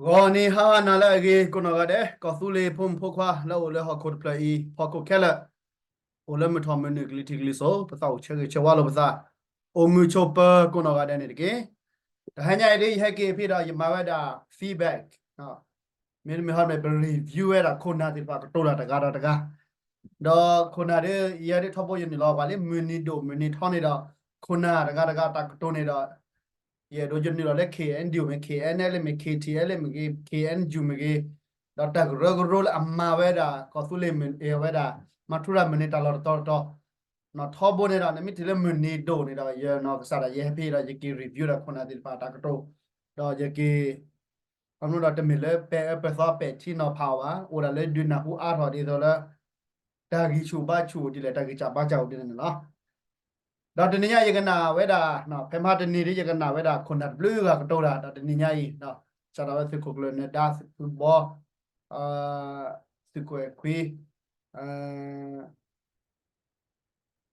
ဂီၤနံၤဟါနၤလၢအဂ့ၤ ကိးနီၢ်ဂၤဒဲး ကီၢ်သူလ့ၤဖိမုၣ်ဖိခွါလၢအအိၣ်လၢဟီၣ်ခိၣ်တဖျၢၣ်အံၤ ဖီခိၣ်ခဲလၢာ်, အိၣ်လၢမုၢ်ထီၣ်မုၢ်နုာ်ကလံၤထံးကလံၤစိး ပသးအိၣ်ဆၢဂ့ၤဆၢဝါလိာ်ပသး, အိၣ်မုာ်ဆိးပၢၤကိးနီၢ်ဂၤဒဲးန့ၣ်တက့ၢ်. တဟါညါအံၤဒ် ယဟဲက့ၤဖဲဒီး ယမၤဝဲဒၣ် feedback မ့တမ့ၢ်ဟီန့ၣ် ပ review ဝဲဒၣ်ခိၣ်နၢ်သ့ၣ်တဖၣ်ကတိၤတၢ်တဂၤဒီးတဂၤ, ဒီးခိၣ်နၢ်ဒ် ယဲဒ်ထီဘိယနုာ်လီၤပှၤလၢမုၢ်နံၤဒိၣ်မုၢ်နံၤထီန့ၣ်ဒီး ခိၣ်နၢ်တဂၤတဂၤတၢ်ကတိၤန့ၣ်ဒီး ယအဲၣ်ဒိးယနုာ်လီၤလၢ K N D O မ့ၢ် K N L A မ့ၢ် K T L A မ့ၢ်ဂ့ၤ K N U မ့ၢ်ဂ့ၤ, ဒီးတၢ်ကရၢကရိလၢအမၤဝဲဒၣ် ကီၢ်သူလ့ၤမုၢ်နံၤဝဲဒၣ် မၤထူရၤမုၢ်နံၤတၢ်လီၢ်တတီၤတတီၤ, နီၢ်ထီဘိန့ၣ်ဒီး နမ့ၢ်တုၤလၢမုၢ်နံၤဒိၣ်န့ၣ်ဒီး ယနီၢ်ကစၢ်ဒၣ်ယဲဟဲဖဲဒီး ယက့ၤ review ဒီးခိၣ်နၢ်သ့ၣ်တဖၣ်တၢ်ကတိၤ, ဒီးယက့ၤ ခီဖျိဒီးတမ့ၢ်လၢပဲာ်အၢပဲာ်သီပဲာ်ထံနီၤဖးအီၤဘၣ်, အိၣ်ဒၣ်လၢဒုးနၢ်ဟူအါထီၣ်ဒ်သိးလၢ တၢ်ဂံၢ်ဆူၣ်ဘါဆူၣ်ဒ်လဲၣ် တၢ်ဂံၢ်စၢ်ဘါစၢ်အိၣ်ဒ်လဲၣ်န့ၣ်လီၤ. ဒီးတနံၤညါယကနၣ်ဝဲဒၣ် ဖဲမဟါတနံၤဒ်ယကနၣ်ဝဲဒၣ်ခိၣ်နၢ်တဘျုးဂၤကတိၤတၢ် ဒီးတနံၤညါအံၤ စးထီၣ်ဝဲသုးခိၣ်ကျၢၢ်နၢၤဒါ သုးဖုဘီ သုးခိၣ်အဲၣ်ခွံ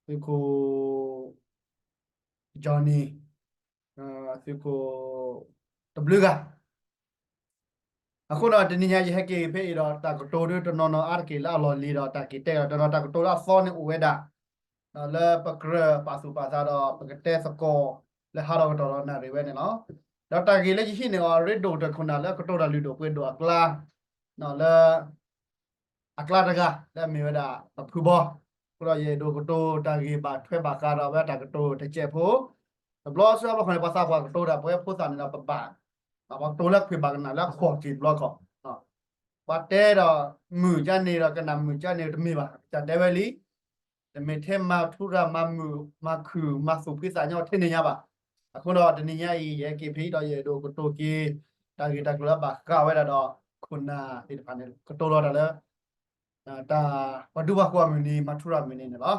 သုးခိၣ် Johnny သုးခိၣ် တဘျုးဂၤ အဃိဒီးတနံၤညါယဟဲက့ၤဖဲအံၤဒီး တၢ်ကတိၤဒ်တနီၤနီၤအါတက့ၢ်လၢအလီၢ်လံၤဒီး တၢ်က့ၤတဲဒီးတနီၤ တၢ်ကတိၤလၢအသီန့ၣ်အိၣ်ဝဲဒၣ် ဒီးလၢပကြၢးပာ်သူၣ်ပာ်သးဒီး ပကတဲသကိးလၢဟးထီၣ်ကတီၢ်ဒီးနၣ်ရံၣ်ဝဲန့ၣ်လီၤ. ဒီးတၢ်ဂ့ၢ်လၢယဟံးန့ၢ်အီၤ ရ့ဒိၣ်တခိၣ်နၢ်လၢကတိၤတၢ်လုၢ်ဒိၣ်ပှ့ၤဒိၣ်အကျါ လၢ အကျါတဂၤ လၢအမ့ၢ်ဝဲဒၣ် ပဖုဘီ, အဃိဒီးယအဲၣ်ဒိးကတိၤတၢ်ဂ့ၢ်ဘၣ်ထွဲဘၣ်ဃးဒီးဝဲဒၣ်တၢ်ကတိၤတစဲးဖိ, တဘျီဆၢဘၣ်ဃီန့ၣ် ပှၤသးပှၢ်ကတိၤတၢ် ပဝဲဖိသၣ်န့ၣ်ဒီးပဘၣ်, ပှၤကတိၤလၢခွံၣ်ဘၣ်ကနၣ်လၢအဃိးက့ၤတဘျီဃီ, ပှၤတဲဒီးမုာ်ကန့ၣ်ဒီး ကနၣ်မုာ်ကန့ၣ်တမ့ၢ်ဘၣ်, တၢ်တဲဝဲလံ တမ့ၢ်ထဲမၤထူရၤမၤမုာ်မၤခုၣ်မၤသူၣ်ဖှံသးညီထဲန့ၣ်ညါဘၣ်. အဃိဒီးတနံၤညါအံၤ ယဟဲက့ၤဖဲအံၤဒီးယအဲၣ်ဒိးကတိၤက့ၤ တၢ်ဂ့ၢ်တၢ်ကျိၤလၢဘၣ်ဃးဝဲဒၣ်ဒီး ခိၣ်နၢ်သ့ၣ်တဖၣ်န့ၣ် ကတိၤလီၤတၢ်လၢ တၢ်ပှၤဒူပှၤဃိးမုၢ်နံၤ မၤထူရၤမုၢ်နံၤန့ၣ်လီၤ.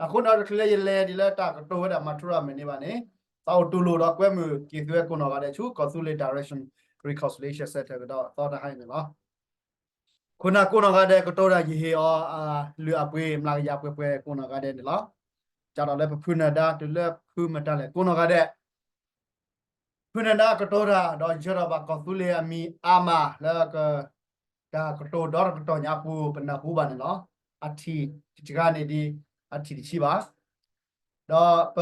အဃိဒီးတချုးလၢယလဲၤဒ်လၢတၢ်ကတိၤဝဲဒၣ် မၤထူရၤမုၢ်နံၤဘၣ်န့ၣ် သးအိၣ်တူၢ်လိာ်ဒီးကွဲမုာ်က့ၤသုဝဲကိးနီၢ်ဂၤဒဲးဆူ ကီၢ်သူလ့ၤ Direction Reconciliation Center ကဒီးသီတဟါအံၤန့ၣ်လီၤ. ခိၣ်နၢ်ကိးနီၢ်ဂၤဒဲးကတိၤတၢ် ယဟ့ၣ်အီၤ လုၢ်အပှ့ၤမျးကယၤပှဲၤပှဲၤကိးနီၢ်ဂၤဒဲးန့ၣ်လီၤ. စးထီၣ်လၢပဖုနၢၤဒါတုၤလၢဖုမတၤလဲၣ်ကိးနီၢ်ဂၤဒဲး ဖုနၢၤဒါကတိၤတၢ် ဒီးယၢၤထီၣ်ဘၣ်ကီၢ်သူလ့ၤအမံၤအါမးလၢ တၢ်ကတိၤဒီတကတီၢ်ညါအပူၤ ပနၢ်ဟူဘၣ်န့ၣ်လီၤ. အထံၣ်တဂၤန့ၣ်ဒ် အထံၣ်တဆံဘၣ်. ဒီးပ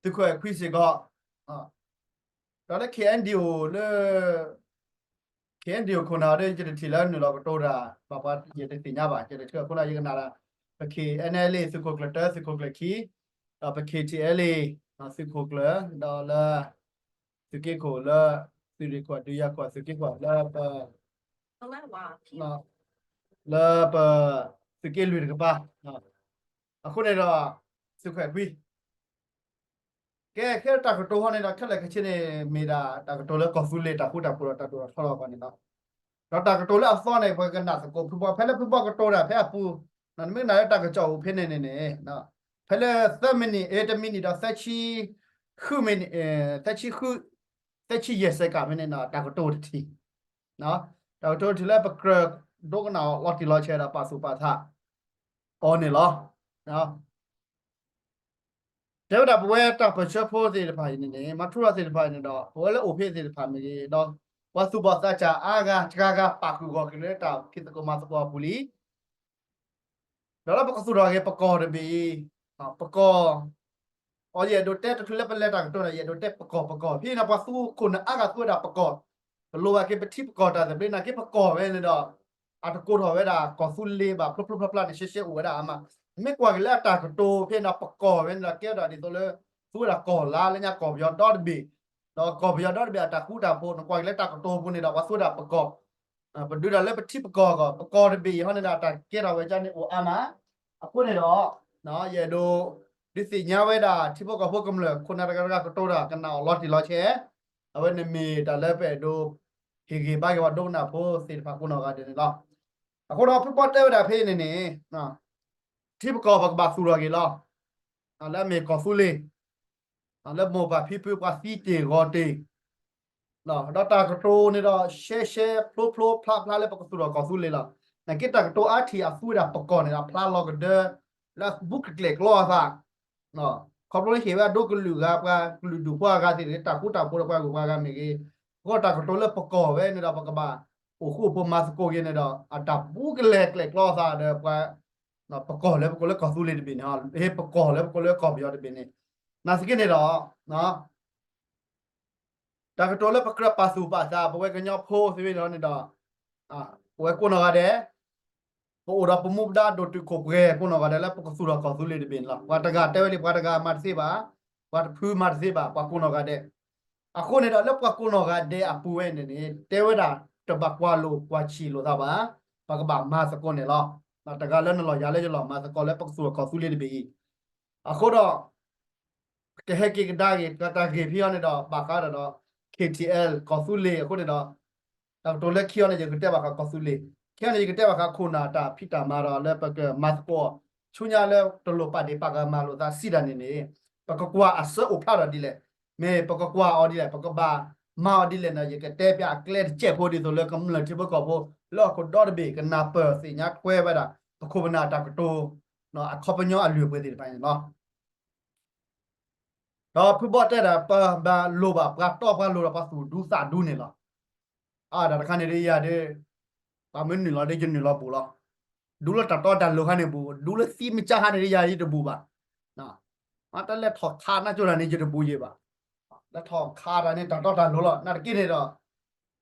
သုးခိၣ်အဲၣ်ခွံစ့ၢ်ကီး ဒီးလၢ K N D O လၢ K N D O ခိၣ်နၢ်ဒီး ယတထံၣ်လၢနုာ်လီၤကတိၤတၢ် ဘၣ်ပှၤယတသ့ၣ်ညါဘၣ် ယတထံၣ်အဃိဒီးယကနၣ်ဒၣ် ပ K N L A သုးခိၣ်ကျၢၢ်တၢ သုးခိၣ်ကျၢၢ်ခံ ဒီးပ K T L A သုးခိၣ်ကျၢၢ် ဒီးလၢ သုးက့ခိၣ်လၢ သုးရ့ၣ်ခိၣ်ဒုးယၤခိၣ် သုးက့ခိၣ်လၢပ လၢပ သုးက့လွံၢ်တကပၤ အဃိန့ၣ်ဒီး သုးခိၣ်အဲၣ်ခွံ ကဲ ခဲတၢ်ကတိၤဟီန့ၣ်ဒီး ခဲလၢာ်ခဲဆ့န့ၣ် မ့ၢ်ဒၣ်တၢ်ကတိၤလၢကီၢ်သူလ့ၤတၢ်ဃူတၢ်ဖိးဒီးတၢ်ဒိၣ်ထီၣ်ထီထီၣ်အဂီၢ်န့ၣ်လီၤ. ဒီးတၢ်ကတိၤလၢအသီန့ၣ် ပကနၣ်သကိးဖုဘီ ဖဲလၢဖုဘီကတိၤတၢ်ဖဲအပူၤ နမ့ၢ်ကနၣ်လၢတၢ်ကစီၣ်အိၣ်ဖဲန့ၣ်န့ၣ်န့ၣ် ဖဲလၢသၢမံးနံး အဲ တမံးနံးဒီးသၢဆံဃုမံးနံး သၢဆံဃု သၢဆံယဲၢ်စဲးကၣ်ဖဲန့ၣ် တၢ်ကတိၤတထံၣ် တၢ်ကတိၤတထံၣ်လၢပကြၢးဒိကနၣ်အီၤလီၤတံၢ်လီၤဆဲးဒီးပာ်သူၣ်ပာ်သးအီၤန့ၣ်လီၤ. တဲဝဲဒၣ်ပဝဲတၢ်ပၢၢ်ဆၢဖိသ့ၣ်တဖၣ်အံၤန့ၣ်န့ၣ် မၤထူရၤသ့ၣ်တဖၣ်အံၤန့ၣ်ဒီး ပဝဲလၢအိၣ်ဖဲသ့ၣ်တဖၣ်မ့ၢ်ဂ့ၤဒီး ပှၤသူၣ်ဘီၣ်သးစၢ်အါဂၤတဂၤဂၤပာ်ဃုာ်ဂီၢ်က့ၤလၢတၢ်ဖံးသကိးမၤသကိးအပူၤလံ ဒီးလၢပကသူၣ်ထီၣ်က့ၤပကီၢ်တဘ့ၣ်အံၤ ပကီၢ် အီၤယအဲၣ်ဒိးတဲတချုးလၢပလဲၤတၢ်ကတိၤန့ၣ် ယအဲၣ်ဒိးတဲပကီၢ်ပကီၢ် ဖဲန့ၣ်ပှၤသူခိၣ်နၢ်အါဂၤသူဝဲဒၣ်ပကီၢ် ပလိၣ်ဘၣ်က့ၤပထံပကီၢ်တၢ်သဘျ့နာ်က့ပကီၢ်ဝဲန့ၣ်ဒီး အတကိးထီၣ်ဝဲဒၣ်ကီၢ်သူလ့ၤဘၣ်ဖျိဖျိဖျါဖျါန့ၣ် ရှဲရှဲအိၣ်ဝဲဒၣ်အါမး မ့ၢ်ကွၢ်က့ၤလၢအတၢ်ကတိၤဖဲန့ၣ် ပကီၢ်ဝဲန့ၣ်ဒီး ကဲဝဲဒၣ်ဒ်သိးလၢ သူဝဲဒၣ်ကီၢ်လါလၢညါကီၢ်ပယီၤဒီတဘ့ၣ် ဒီးကီၢ်ပယီၤဒီတဘ့ၣ်အတၢ်ဃူတၢ်ဖိး နကွၢ်က့ၤလၢတၢ်ကတိၤပူၤန့ၣ်ဒီး ပှၤသူဝဲဒၣ်ပကီၢ် ပဒုးဒၣ်လၢပထံပကီၢ်အဂီၢ် ပကီၢ်တဘ့ၣ်အံၤဟီန့ၣ်ဒီး အတၢ်ကဲထီၣ်ဝဲဒ်န့ၣ်အိၣ်အါမး အဃိန့ၣ်ဒီး ယအဲၣ်ဒိး ဒုးသ့ၣ်ညါဝဲဒၣ် ထံဖိကီၢ်ဖိကမျၢၢ် ခိၣ်နၢ်တဂၤတဂၤကတိၤတၢ် ကနၣ်အီၤလီၤတံၢ်လီၤဆဲး အဝဲန့ၣ်မ့ၢ်တၢ်လၢပအဲၣ်ဒိး ဟ့ၣ်ဂံၢ်ဘါက့ၤပှၤဒိကနၣ်ဖိသ့ၣ်တဖၣ်ကိးနီၢ်ဂၤဒဲးန့ၣ်လီၤ. အဃိဒီးဖုဘီတဲဝဲဒၣ်ဖဲအံၤန့ၣ်န့ၣ် ထံပကီၢ်ပကဘၣ်သူၣ်ထီၣ်က့ၤလီၤ. လၢအမ့ၢ်ကီၢ်သူလ့ၤ လၢမိၢ်ပၢ်ဖံဖုပှၤသံတ့ၢ်ဂီၤတ့ၢ် ဒီးတၢ်ကတိၤန့ၣ်ဒီး ရှဲရှဲဖျိဖျိဖျါဖျါလၢပကသူၣ်ထီၣ်ကီၢ်သူလ့ၤလီၤ. နာ်က့တၢ်ကတိၤအါထံၣ်အသူဝဲဒၣ်ပကီၢ်န့ၣ်ဒီး ဖျါလီၤကဒၢ လၢအဘူးကကျဲၢ်ကျီအသး ခီဖျိလၢဟ့ၣ်ဝဲဒၣ်ဒိကလုာ်ဂၤ ပှၤကလုာ်ဒူၣ်ဖိအဂၤသ့ၣ် တၢ်ဃူတၢ်ဖိးဒီးပှၤဂုၤပှၤဂၤမ့ၢ်ဂ့ၤ အဃိတၢ်ကတိၤလၢပကီၢ်ဝဲန့ၣ်ဒီး ပကဘၣ်အိၣ်ဃူအိၣ်ဖိးမၤသကိးက့ၤန့ၣ်ဒီး အတၢ်ဘူးကလဲၤကျဲၣ်ကျီသးဒီးပှၤ ပကီၢ်လၢပကိးလၢကီၢ်သူလ့ၤတဘ့ၣ်န့ၣ်, ဟ့ၣ်ပကီၢ်လၢပကိးလၢကီၢ်ပယီၤတဘ့ၣ်န့ၣ်, နာ်သက့န့ၣ်ဒီး တၢ်ကတိၤလၢပကြၢးပာ်သူၣ်ပာ်သး ပဝဲကညီဖိသ့ၣ်တဖၣ်န့ၣ်ဒီး ပဝဲကိးနီၢ်ဂၤဒဲး, ပအိၣ်ဒီးပမူပဒါဒိၣ်တုာ်ခိၣ်ပှဲၤကိးနီၢ်ဂၤဒဲးလၢပကသူၣ်ထီၣ်ကီၢ်သူလ့ၤတဘ့ၣ်န့ၣ်လီၤ. ပှၤတဂၤတဲဝဲလံ ပှၤတဂၤမၤတသ့ဘၣ်, ပှၤတဖုမၤတသ့ဘၣ်, ပှၤကိးနီၢ်ဂၤဒဲး. အဃိန့ၣ်ဒီး လၢပှၤကိးနီၢ်ဂၤဒဲးအပူၤဝဲန့ၣ်န့ၣ် တဲဝဲဒၣ် တဘၣ်ကွၢ်လိာ်ကွၢ်ဆံးလိာ်သးဘၣ်, ပကဘၣ်မၤသကိးန့ၣ်လီၤ. တဂၤလၢနလီၢ်ယၤလၢယလီၢ် မၤသကိးလၢပကသူၣ်ထီၣ်ကီၢ်သူလ့ၤတဘ့ၣ်အံၤ. အဃိဒီး ကဟဲက့ၤကဒါက့ၤ တၢ်ဂ့ၢ်ဖဲအံၤန့ၣ်ဒီး ဘၣ်ဃးဒီး K T L ကီၢ်သူလ့ၤအဃိန့ၣ်ဒီး တၢ်ကတိၤလၢခံအံၤန့ၣ် ယကတဲဘၣ်ဃးကီၢ်သူလ့ၤ, ခံအံၤန့ၣ် ယကတဲဘၣ်ဃးခိၣ်နၢ်တၢ်ဖံးတၢ်မၤဒီး လၢပကမၤသကိး ဆူညါလၢတလိၣ်ပာ်ဒ့ၣ်ပာ်ကမၣ်လိာ်သးစံးတၢ်န့ၣ်န့ၣ် ပကကွၢ်အဆၢအိၣ်ဖျါထီၣ်ဒ်လဲၣ်, မ့ၢ်ပကကွၢ်အီၤဒ်လဲၣ်, ပကဘၣ်မၤအီၤဒ်လဲၣ်န့ၣ် ယကတဲပျးအကျဲတစဲးဖိဒ်သိးလၢကမျၢၢ်ထံဖိကီၢ်ဖိ လၢဟီၣ်ခိၣ်ဒီတဘ့ၣ် ကနၢ်ပၢၢ်သ့ၣ်ညါထွဲဝဲဒၣ် ပခိၣ်ပနၢ်တၢ်ကတိၤ အခီပညီအလုၢ်အပှ့ၤသ့ၣ်တဖၣ်န့ၣ်လီၤ. ဒီးဖုဘီတဲဒၣ် ပဘၣ်လိၣ်ဘၣ်ပှၤတီပှၤလိၤဒီးပှၤသူၣ်ဒူသးဒူန့ၣ်လီၤ. အတၢ်တခါန့ၣ်ဒ်ယၤဒ် ပှၤမ့ၢ်နုာ်လီၤဒ်ယနုာ်လီၤဘူးလီၤ. ဒူလၢတၢ်တီတၢ်လိၤခါန့ၣ်ဘူး, ဒူလၢသံမ့ၢ်ကၢ်ခါန့ၣ်ဒ်ယၤယတဘူးဘၣ်. တၢ်လဲၤထီၣ်ခးနၢ်ကၠိတၢ်န့ၣ် ယတဘူးယဲဘၣ်. လဲၤထီၣ်ခးတၢ်န့ၣ် တၢ်တီတၢ်လိၤလီၤ. နာ်သက့န့ၣ်ဒီး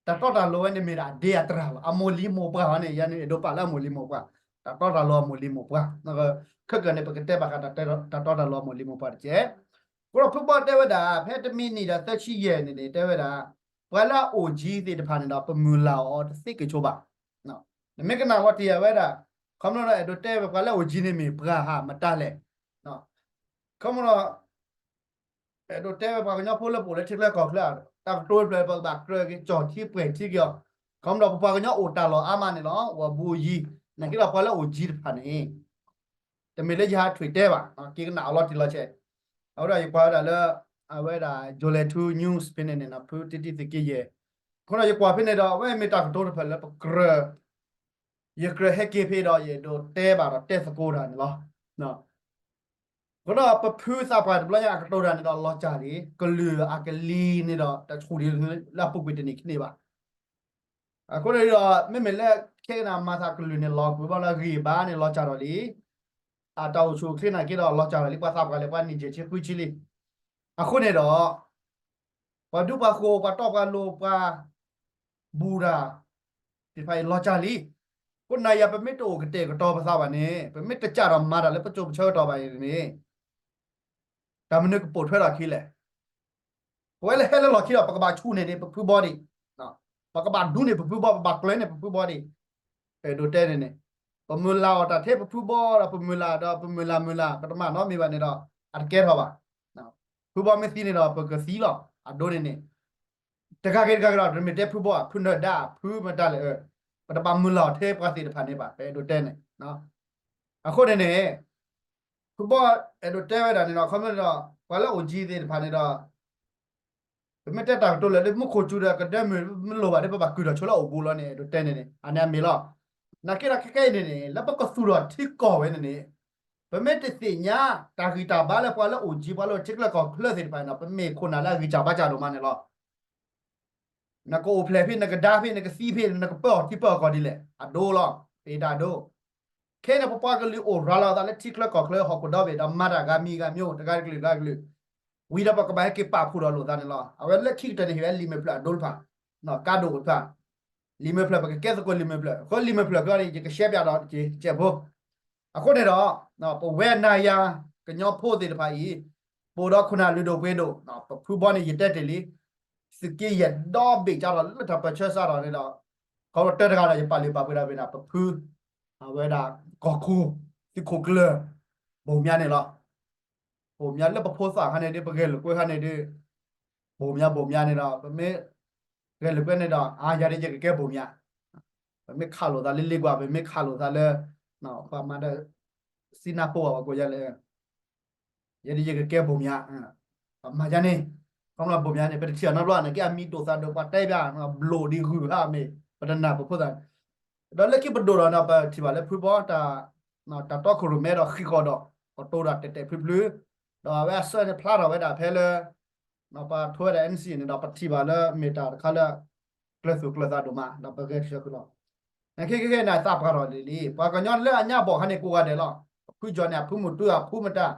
တၢ်တီတၢ်လိၤဝဲန့ၣ်မ့ၢ်ဒၣ်အဒ့အတြၢ်လီၤ. အမိၢ်လံၤမိၢ်ပှၢ်ဝဲန့ၣ် ယၤန့ၣ်အဲၣ်ဒိးပာ်လၢအမိၢ်လံၤမိၢ်ပှၢ်, တၢ်တီတၢ်လိၤအမိၢ်လံၤမိၢ်ပှၢ်. ခဲကနံၣ်န့ၣ် ပကတဲဘၣ်ဃး တၢ်တီတၢ်လိၤအမိၢ်လံၤမိၢ်ပှၢ်တက့ၢ်. အဃိဒီးဖုဘီတဲဝဲဒၣ် ဖဲတမံၤနံၣ်ဒီးသၢဆံယဲၢ်န့ၣ်န့ၣ် တဲဝဲဒၣ် ပှၤလၢအအိၣ်ကၠံသ့ၣ်တဖၣ်န့ၣ်ဒီး ပမုၢ်လၢ်အီၤတသ့က့ၤဆိဘၣ်. နမ့ၢ်ကနၣ်လီၤတံၢ်ဝဲဒၣ် ခီဖျိဒီးအဲၣ်ဒိးတဲဝဲပှၤလၢအအိၣ်ကၠံန့ၣ်မ့ၢ်ပှၤဟးမတၤလဲၣ်. ခီဖျိ အဲၣ်ဒိးတဲဝဲပှၤကညီဖိလၢပအိၣ်လၢထံချၢကီၢ်ချၢ, တၢ်ကတိၤတဖျၢၣ် ပကဘၣ်ကြၢးက့ၤကၠီၣ်ထံပှဲၤထံက့ၤအီၤ. ခီဖျိပပှၤကညီအိၣ်တၢ်လီၢ်အါမးန့ၣ်လီၤ. ဝဲဘူးယံၤ နာ်က့ဒီးပှၤလၢအအိၣ်ကၠံတဖၣ်န့ၣ် တမ့ၢ်လၢယဟးထွံၣ်တဲဘၣ်, က့ၤကနၣ်အလီၤတံၢ်လီၤဆဲး. အဝဲဒၣ်ယကွၢ်ဝဲဒၣ်လၢ အဝဲဒၣ် Jolly Two News ဖဲန့ၣ်န့ၣ် ဖုတံတံသုးက့ယဲၢ်. အဃိဒီးယကွၢ်ဖဲန့ၣ်ဒီး အဝဲမ့ၢ်တၢ်ကတိၤတဖျၢၣ်လၢပကြၢး ယကြၢးဟဲက့ၤဖဲဒီး ယအဲၣ်ဒိးတဲဘၣ်ဒီးတဲသကိးတၢ်န့ၣ်လီၤ. အဃိဒီးပဖုသးပှၢ်တဘျီညါအကတိၤတၢ်န့ၣ်ဒီးလီၤစၢ်လံ, ကလုာ်အကလံၤန့ၣ်ဒီး တၢ်ဆူၣ်ဒံးလၢအပူၤကွံာ်တန့ၢ်ခံန့ၣ်ဘၣ်. အဃိန့ၣ်ဒီး မ့မ့ၢ်လၢခဲကနံၣ်မၤသးကလုာ်န့ၣ် လီၤကွံာ်ဘၣ်လၢအဂံၢ်ဘါန့ၣ် လီၤစၢ်ထီၣ်လံ. အတၢ်အိၣ်ဆူၣ်အိၣ်ချ့နာ်က့ဒီး လီၤစၢ်ထီၣ်လံ ပှၤသးပှၢ်လၢပှၤနံၣ်ယဲၢ်ဆံဃုဆံလံ. အဃိန့ၣ်ဒီး ပှၤဒူပှၤဃိၤ ပှၤတီပှၤလိၤ ပှၤ ဘူးတၢ် သ့ၣ်တဖၣ်အံၤလီၤစၢ်လံ. ခိၣ်နၢ်ယၤပမ့ၢ်တအိၣ်ကတဲာ်ကတီၤပသးဘၣ်န့ၣ် ပမ့ၢ်တကးထီၣ်မၤတၢ်လၢပစိၤပဆၢကတီၢ်ဘၣ်အံၤန့ၣ် တၢ်မနုၤကပိာ်ထွဲထီၣ်အခံလဲၣ်. ပဝဲလၢဟဲလၢလီၢ်ခံဒီး ပကဘၣ်ဆူၣ်န့ၢ်န့ၣ် ပဖုဘီဒံး, ပကဘၣ်ဒူန့ၢ်ပဖုဘီ, ပဘၣ်ကျၢၤန့ၢ်ပဖုဘီဒံး. အဲၣ်ဒိးတဲန့ၣ်န့ၣ် ပမုၢ်လၢ်အီၤတၢ်ထဲပဖုဘီဒီး ပမုၢ်လၢ်ဒီး ပမုၢ်လၢ်မုၢ်လၢ် ပတမၤနီတမံၤဘၣ်န့ၣ်ဒီး အတကဲထီၣ်ဘၣ်. ဖုဘီမ့ၢ်သံန့ၣ်ဒီး ပကသံလီၤ. အဒိန့ၣ်န့ၣ် တဂၤဂ့ၤတဂၤဂ့ၤဒီး ပမ့ၢ်တဲဖုဘီဧါ, ဖုနၢၤဒါဧါ, ဖုမတၤလဲၣ်, ပတဘၣ်မုၢ်လၢ်အီၤထဲပှၤသ့ၣ်တဖၣ်န့ၣ်ဘၣ်, ပအဲၣ်ဒိးတဲန့ၣ်. အဃိန့ၣ်န့ၣ် ဖုဘီအဲၣ်ဒိးတဲဝဲဒၣ်န့ၣ်ဒီး ခီဖျိန့ၣ်ဒီး ပှၤလၢအိၣ်ကၠံသ့ၣ်တဖၣ်န့ၣ်ဒီး ပမ့ၢ်တဲတၢ်ကတိၤလၢာ်လၢမူခိၣ်စူၤဒီး ကဒၢမုာ်မ့ၢ်လိၣ်ဘၣ်ဒီး ပဘၣ်ကုၢ်ထီၣ်ဆိလၢအအိၣ်ဘူးလီၤန့ၣ် အဲၣ်ဒိးတဲန့ၣ်န့ၣ် အန့ၣ်အမ့ၢ်လီၤ. နာ်က့ဒီးခဲကနံၣ်အံၤန့ၣ်န့ၣ် လၢပကသူၣ်ထီၣ်ထံကီၢ်ဝဲန့ၣ်န့ၣ် ပမ့ၢ်တသ့ၣ်ညါတၢ်ဂံၢ်တၢ်ဘါလၢပှၤလၢအိၣ်ကၠံ ပှၤလၢထံချၢကီၢ်ချၢသ့ၣ်တဖၣ်န့ၣ်ဒီး ပမ့ၢ်ခိၣ်နၢ်လၢအဂံၢ်စၢ်ဘါစၢ်ဒိၣ်မးန့ၣ်လီၤ. နကအိၣ်ဖျဲၣ်ဖဲ နကဒါဖဲ နကသံဖဲ နကပၢအီၣ်ထံပၢအီၣ်ကီၢ်ဒ်လဲၣ် အဒိလီၤ. ပတၢ်ဒိ ခဲအံၤန့ၣ် ပပှၤကလုာ်အိၣ်ရၤလီၤအသးလၢထံချၢကီၢ်ချၢဟီၣ်ခိၣ်ဒီဘ့ၣ်ဒီး မၤတၢ်ဂၤမံၤဂၤမံၤ တဂၤတကလုာ်ဂၤတကလုာ် ဝံၤဒီးပကဘၣ်ဟဲက့ၤပာ်ဖှိၣ်ဒီးလိာ်သးန့ၣ်လီၤ. အဝဲလၢခံကတၢၢ်န့ၣ် ဟ့ၣ်ဝဲလံာ်မဲာ်ဖျၢၣ်အဒိတဖၣ် ကါဒိၣ်တဖၣ် လံာ်မဲာ်ဖျၢၣ် ပကကဲသကိးလံာ်မဲာ်ဖျၢၣ် ဃိလံာ်မဲာ်ဖျၢၣ်ဃိန့ၣ် ယကရှဲပၠးဒီးကဲးဖိ အဃိန့ၣ်ဒီး ပဝဲနၤယၤ ကညီဖိသ့ၣ်တဖၣ်အံၤ ပအိၣ်ဒီးခိၣ်နၢ်လုၢ်ဒိၣ်ပှ့ၤဒိၣ် ပဖုဘီန့ၣ် ယတဲတ့ၢ်လံ သုးက့ယဲၢ်ဒီဘ့ၣ်ကၢ်ဒီးလၢတၢ်ပၢၢ်ဆၢစးထီၣ်န့ၣ်ဒီး ခီဖျိတၢတဂၤဒီး ယပာ်လုၢ်ပာ်ပှ့ၤဒီးဘ့ၣ်နၤ ပဖု အဝဲဒၣ် ကီၢ်ခိၣ် သုးခိၣ်ကျၢၢ် ဘိၣ်မၠါန့ၣ်လီၤ. ဘိၣ်မၠါလၢပဖိသၣ်ခါန့ၣ်ဒ် ပဂဲၤလိာ်ကွဲခါန့ၣ်ဒ် ဘိၣ်မၠါဘိၣ်မၠါန့ၣ်ဒီး ပမ့ၢ်ဂဲၤလိာ်ကွဲန့ၣ်ဒီး အါ ယၤဒ်ယကကဲဘိၣ်မၠါ ပမ့ၢ်ခးလိာ်သးလၢလ့ကွၢ် ပမ့ၢ်ခးလိာ်သးလၢ ပှၤမၤဒီး စံနါဖိဝဲကိးယၤလၢ ယဲဒ်ယကကဲဘိၣ်မၠါ ပမၤယၤန့ၣ် ခီဖျိဘိၣ်မၠါန့ၣ် ပတထံၣ်အီၤနီတဘျီ နာ်က့အမံၤဒိၣ်သးဒိၣ် ပှၤတဲဘၣ် ဘျိၣ်ဒံးဂုၢ်ဟါမ့ၢ် ပတနာ်ပဖိသၣ် ဒီးလၢခံပဒိၣ်ဒီးန့ၣ် ပထံၣ်ဘၣ်လၢဖုဘီတၢ် တၢ်တီခိၣ်ရိၣ်မဲဒီးဃံးဃီၤဒီး ကတိၤတၢ်တဲာ်တဲာ်ဖျုးဖျုး ဒီးအဝဲအဆၢန့ၣ်ဖျါထီၣ်ဝဲဒၣ်ဖဲလၢ ပှၤထိဝဲဒၣ် NCA န့ၣ်ဒီး ပထံၣ်ဘၣ်လၢမ့ၢ်တၢ်တခါလၢ ကျၢၤသူၣ်ကျၢၤသးဒိၣ်မး ဒီးပဂဲၤဆၢဃုာ်လီၤ. နခဲခဲခဲန့ၣ် သးပှၢ်ထီၣ်လံလံ ပှၤကညီလၢအညါဘီၣ်ခါန့ၣ် ကိးဂၤဒဲးလီၤ. အဖုကၠီန့ၣ် အဖုမုၢ်တူ အဖုမတၤ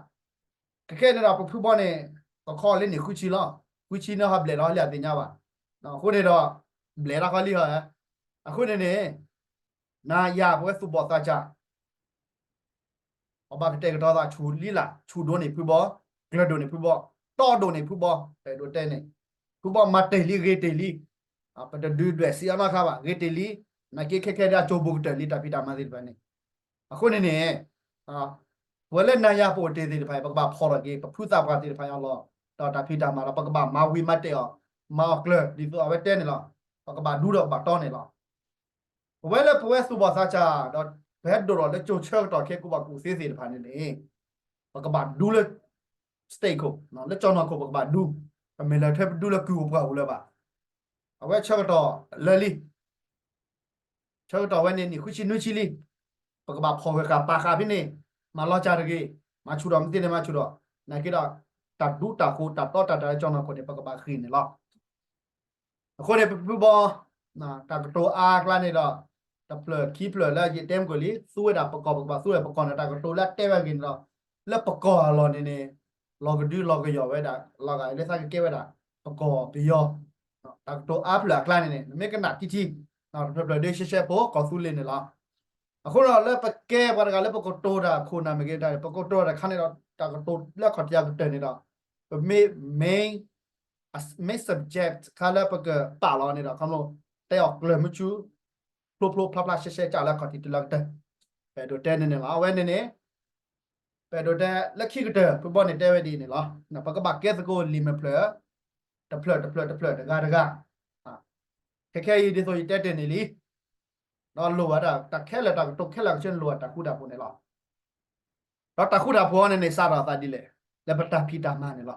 ခဲခဲန့ၣ်ဒီး ပဖုဘီန့ၣ် ကခီလံန့ၣ် ဃုဆံလီၤ. ဃုဆံန့ၣ် ဟီဘျဲၣ်လီၤ ဟီလံအသ့ၣ်ညါဘၣ်. အဃိန့ၣ်ဒီး ဘျဲၣ်တၢ်ဃီလံဟီ. အဃိန့ၣ်န့ၣ် နၤယၤပဝဲသူၣ်ဘီၣ်သးစၢ် ပဘၣ်ကတဲာ်ကတီၤသးဆူၣ်လံလၢ် ဆူၣ်ဒိၣ်န့ၢ်ဖုဘီ, ကျၢၤဒိၣ်န့ၢ်ဖုဘီ, တီဒိၣ်န့ၢ်ဖုဘီ, ပအဲၣ်ဒိးတဲန့ၣ် ဖုဘီမၤတ့ၢ်လံ ဂ့ၤတ့ၢ်လံ, ပတဒုးဒွဲၣ်စံးအနီၣ်ခါဘၣ် ဂ့ၤတ့ၢ်လံ, နာ်က့ခဲခဲဒၣ်ကၠိဘိကတၢၢ်လံ တၢ်ဖံးတၢ်မၤသ့ၣ်တဖၣ်န့ၣ်. အဃိန့ၣ်န့ၣ် ပဝဲလၢနၤယၤပအိၣ်တ့ၢ်သ့ၣ်တဖၣ် ပကဘၣ်ဖီၣ်ထီၣ်က့ၤ ပဖုသးပှၢ်သ့ၣ်တဖၣ်အလီၢ် ဒီးတၢ်ဖံးတၢ်မၤဒီး ပကဘၣ်မၤဝံၤမၤတဲာ်အီၤ မၤအီၤကျၢၤ ဒ်သိးအဝဲတဲန့ၣ်လီၤ. ပကဘၣ်ဒူဒီးပဘၣ်တီန့ၣ်လီၤ. ပဝဲလၢပဝဲသူၣ်ဘီၣ်သးစၢ် ဒီးပဟဲဒိၣ်ထီၣ်လၢကၠိဆၢကတီၢ်ခဲကိးဘၣ်ကူၣ်သ့သ့ၣ်တဖၣ်န့ၣ်န့ၣ် ပကဘၣ်ဒူလၢ state ခိၣ် လၢကၠီၣ်နီၢ်ခိၣ် ပကဘၣ်ဒူ, ပမ့ၢ်လဲၤထဲပဒူလၢကုၢ်ဧိၤပှၢ်ဧိၤလၢၤဘၣ်. အဝဲဆၢကတီၢ်လၢလံ ဆၢကတီၢ်ဝဲန့ၣ် နံၣ်ဃုဆံနွံဆံလံ, ပကဘၣ်ဖီၣ်ဂၢၢ်ဃာ်ပာ်ဃာ်ဖဲန့ၣ်, မၤလီၤစၢ်တဂ့ၤ, မၤဆူၣ်ထီၣ်မ့ၢ်သ့န့ၣ်မၤဆူၣ်ထီၣ်, နာ်က့ဒီး တၢ်ဒူတၢ်ဃိၤတၢ်တီတၢ်တၤလၢကၠီၣ်နီၢ်ခိၣ်န့ၣ် ပကဘၣ်ဃ့ၢ်န့ၣ်လီၤ. အဃိန့ၣ် ပဖုဘီ တၢ်ကတိၤအါအကျါန့ၣ်ဒီး တဖျၢၣ်ခံဖျၢၣ်လၢယတဲမုၢ်ကီၢ်လံ သူဝဲဒၣ်ပကီၢ် ပကဘၣ်သူဝဲဒၣ်ပကီၢ်န့ၣ် တၢ်ကတိၤလၢအတဲဝဲအဂ့ၢ်န့ၣ်ဒီး လၢပကီၢ်အလီၢ်န့ၣ်န့ၣ် လီၤကဒုလီၤကယီၢ်ဝဲဒၣ် လီၤဂာ်လၢသးကကဲဝဲဒၣ် ပကီၢ်ပယီၤ တၢ်ကတိၤအါဖျၢၣ်အကျါန့ၣ်န့ၣ် နမ့ၢ်ကနၣ်ထံထံ တဖျၢၣ်ဖျၢၣ်ဒ်ရှဲရှဲဖိ ကီၢ်သူလ့ၤန့ၣ်လီၤ. အဃိဒီးလၢပကဲပှၤတဂၤလၢပကတိၤတၢ်ခိၣ်နၢ်မ့ၢ်ဂ့ၤတၢ် ပကတိၤတၢ်တခါန့ၣ်ဒီး တၢ်ကတိၤလၢအခီၣ်ထံးအကတၢၢ်န့ၣ်ဒီး ပမ့ၢ် main main subject ခါလၢပကပာ်လီၤန့ၣ်ဒီး ခီဖျိ တဲအီၤကျၢၤမုဆူ ဖျိဖျိဖျါဖျါရှဲရှဲကၢ်လၢအခီၣ်ထံးတုၤလၢကတၢၢ် ပအဲၣ်ဒိးတဲန့ၣ်န့ၣ်လီၤ. အဝဲန့ၣ်န့ၣ် ပအဲၣ်ဒိးတဲလၢခံကတၢၢ် ဖုဘီန့ၣ်တဲဝဲဒ်အံၤန့ၣ်လီၤ. ပကဘၣ်ကဲသကိးလံာ်မဲာ်ဖျၢၣ် တဖျၢၣ်တဖျၢၣ်တဖျၢၣ်တဂၤတဂၤ ခဲခဲအံၤဒ်သိးယတဲတ့ၢ်န့ၣ်လံ ဒီးလိၣ်ဘၣ်တၢ်ခဲလၢာ်တၢ်ကတိၤခဲလၢာ်ကဆၢန့ၣ်လိၣ်ဘၣ်တၢ်ဃူတၢ်ဖိးန့ၣ်လီၤ. ဒီးတၢ်ဃူတၢ်ဖိးန့ၣ်န့ၣ် စးထီၣ်အသးဒ်လဲၣ် လၢပတၢ်ဖံးတၢ်မၤန့ၣ်လီၤ.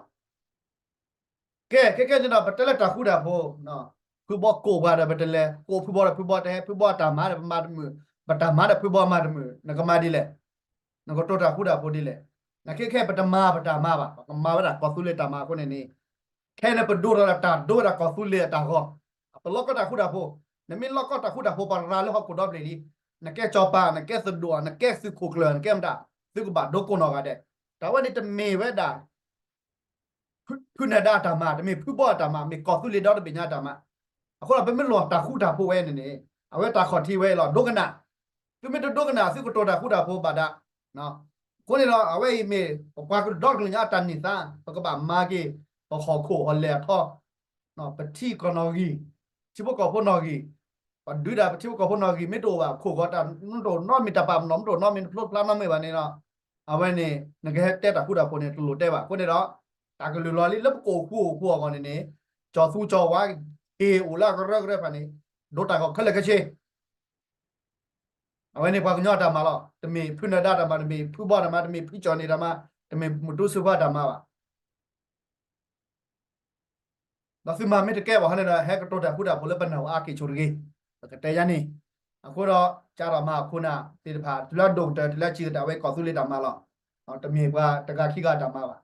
ကဲ ခဲခဲန့ၣ်ဒီး ပတဲလၢတၢ်ဃူတၢ်ဖိး ဖုဘီကိးပှၤဒီး ပတလဲၤ ကိးဖုဘီဒီး ဖုဘီတဟဲ ဖုဘီအတၢ်မၤဒီး ပမၤတမုာ် ပတၢ်မၤဒီးဖုဘီမၤတမုာ် နကမၤဒ်လဲၣ်. နကတိၤတၢ်ဃူတၢ်ဖိးဒ်လဲၣ်. နာ်က့ခဲ ပတမၤပတၢ်မၤဘၣ် ပကမၤဝဲဒၣ်ကီၢ်သူလ့ၤတၢ်မၤအဃိန့ၣ်န့ၣ် ခဲန့ၣ်ပဒိၣ်ထီၣ်ဒီးတၢ်ဒိဝဲဒၣ်ကီၢ်သူလ့ၤအတၢ်ဂီၤ ပလီၢ်ကီၢ်တၢ်ဃူတၢ်ဖိး နမ့ၢ်လီၢ်ကီၢ်တၢ်ဃူတၢ်ဖိး ပရၤလၢဟီၣ်ခိၣ်ဒီဘ့ၣ်လံ နကဲစီၤပၤ နကဲသဒိၣ် နကဲသုးခိၣ်ကျၢၢ် နကဲမတၤ သုကဘၣ်ဒိကိးနီၢ်ဂၤဒဲး တၢ်ဝဲန့ၣ်တမ့ၢ်ဝဲဒၣ် ဖုနၢၤဒါအတၢ်မၤ တမ့ၢ်ဖုဘီအတၢ်မၤ မ့ၢ်ကီၢ်သူလ့ၤဒီတဘ့ၣ်ညါအတၢ်မၤ. အဃိဒီးပမ့ၢ်လီၢ်တၢ်ဃူတၢ်ဖိးဝဲန့ၣ်န့ၣ် အဝဲတၢ်ခီၣ်ထံးဝဲအံၤလီၤ ဒိကနၣ်. သုမ့ၢ်တဒိကနၣ် သုကတိၤတၢ်ဃူတၢ်ဖိးဘၣ်ဒၣ်. အဃိန့ၣ်ဒီး အဝဲအံၤမ့ၢ် ပပှၤကလုာ်ဒီကလုာ်ညါအတၢ်န့ၢ်သါ ပကဘၣ်မၤက့ၤ ပဟီၣ်ခိၣ်ဟီၣ်လဲၢ်အထီ ပထံကီၢ်နီၣ်ဂံၢ် ထံဖိကီၢ်ဖိနီၣ်ဂံၢ် ပဒုးဒၣ်ပထံဖိကီၢ်ဖိနီၣ်ဂံၢ် မ့ၢ်တအိၣ်ဘၣ်ခိၣ်ဂီၤတၢ် မ့ၢ်တအိၣ်နီတမံၤတၢ်ပာ်ပနီၣ် မ့ၢ်တအိၣ်နီတမံၤတဖျိဖျါနီတမံၤဘၣ်န့ၣ်ဒီး အဝဲန့ၣ် နကဟဲတဲတၢ်ဃူတၢ်ဖိးန့ၣ် တလိၣ်တဲဘၣ်. အဃိန့ၣ်ဒီး တၢ်ကလုၢ်လီၤလံလၢပကအိၣ်ဃူအိၣ်ဖိးအဂီၢ်န့ၣ်န့ၣ် ကၠီၤသူကၠီၤဝါ က့ၤအိၣ်လၢအကရၢကရိဖၣ်န့ၣ် ဒိတၢ်ဂီၤခဲလၢာ်ခဲဆ့ အဝဲန့ၣ်ပှၤကညီအတၢ်မၤလီၤ. တမ့ၢ်ဖုနၢၤဒါတၢ်မၤ တမ့ၢ်ဖုဘီတၢ်မၤ တမ့ၢ်ဖုကၠီၤန့ၣ်တၢ်မၤ တမ့ၢ်မုၢ်တူစ့ၢ်ကီးတၢ်မၤဘၣ်. ဒီးသုမၤမ့ၢ်တကဲဘၣ်ဟီန့ၣ်ဒီး ဟဲကတိၤတၢ်ဃူတၢ်ဖိးလၢပနၢ်ဟူအါက့ၤဆိတဂ့ၤ. ပကတဲယါန့ၣ် အဃိဒီး ကၢ်ထီၣ်မၤအခိၣ်နၢ်သ့ၣ်တဖၣ် တုၤလၢအဒိၣ်ကတၢၢ် တုၤလၢအဆံးကတၢၢ် အဝဲကီၢ်သူလ့ၤတၢ်မၤလီၤ. တမ့ၢ်ပှၤတဂၤခံဂၤတၢ်မၤဘၣ်.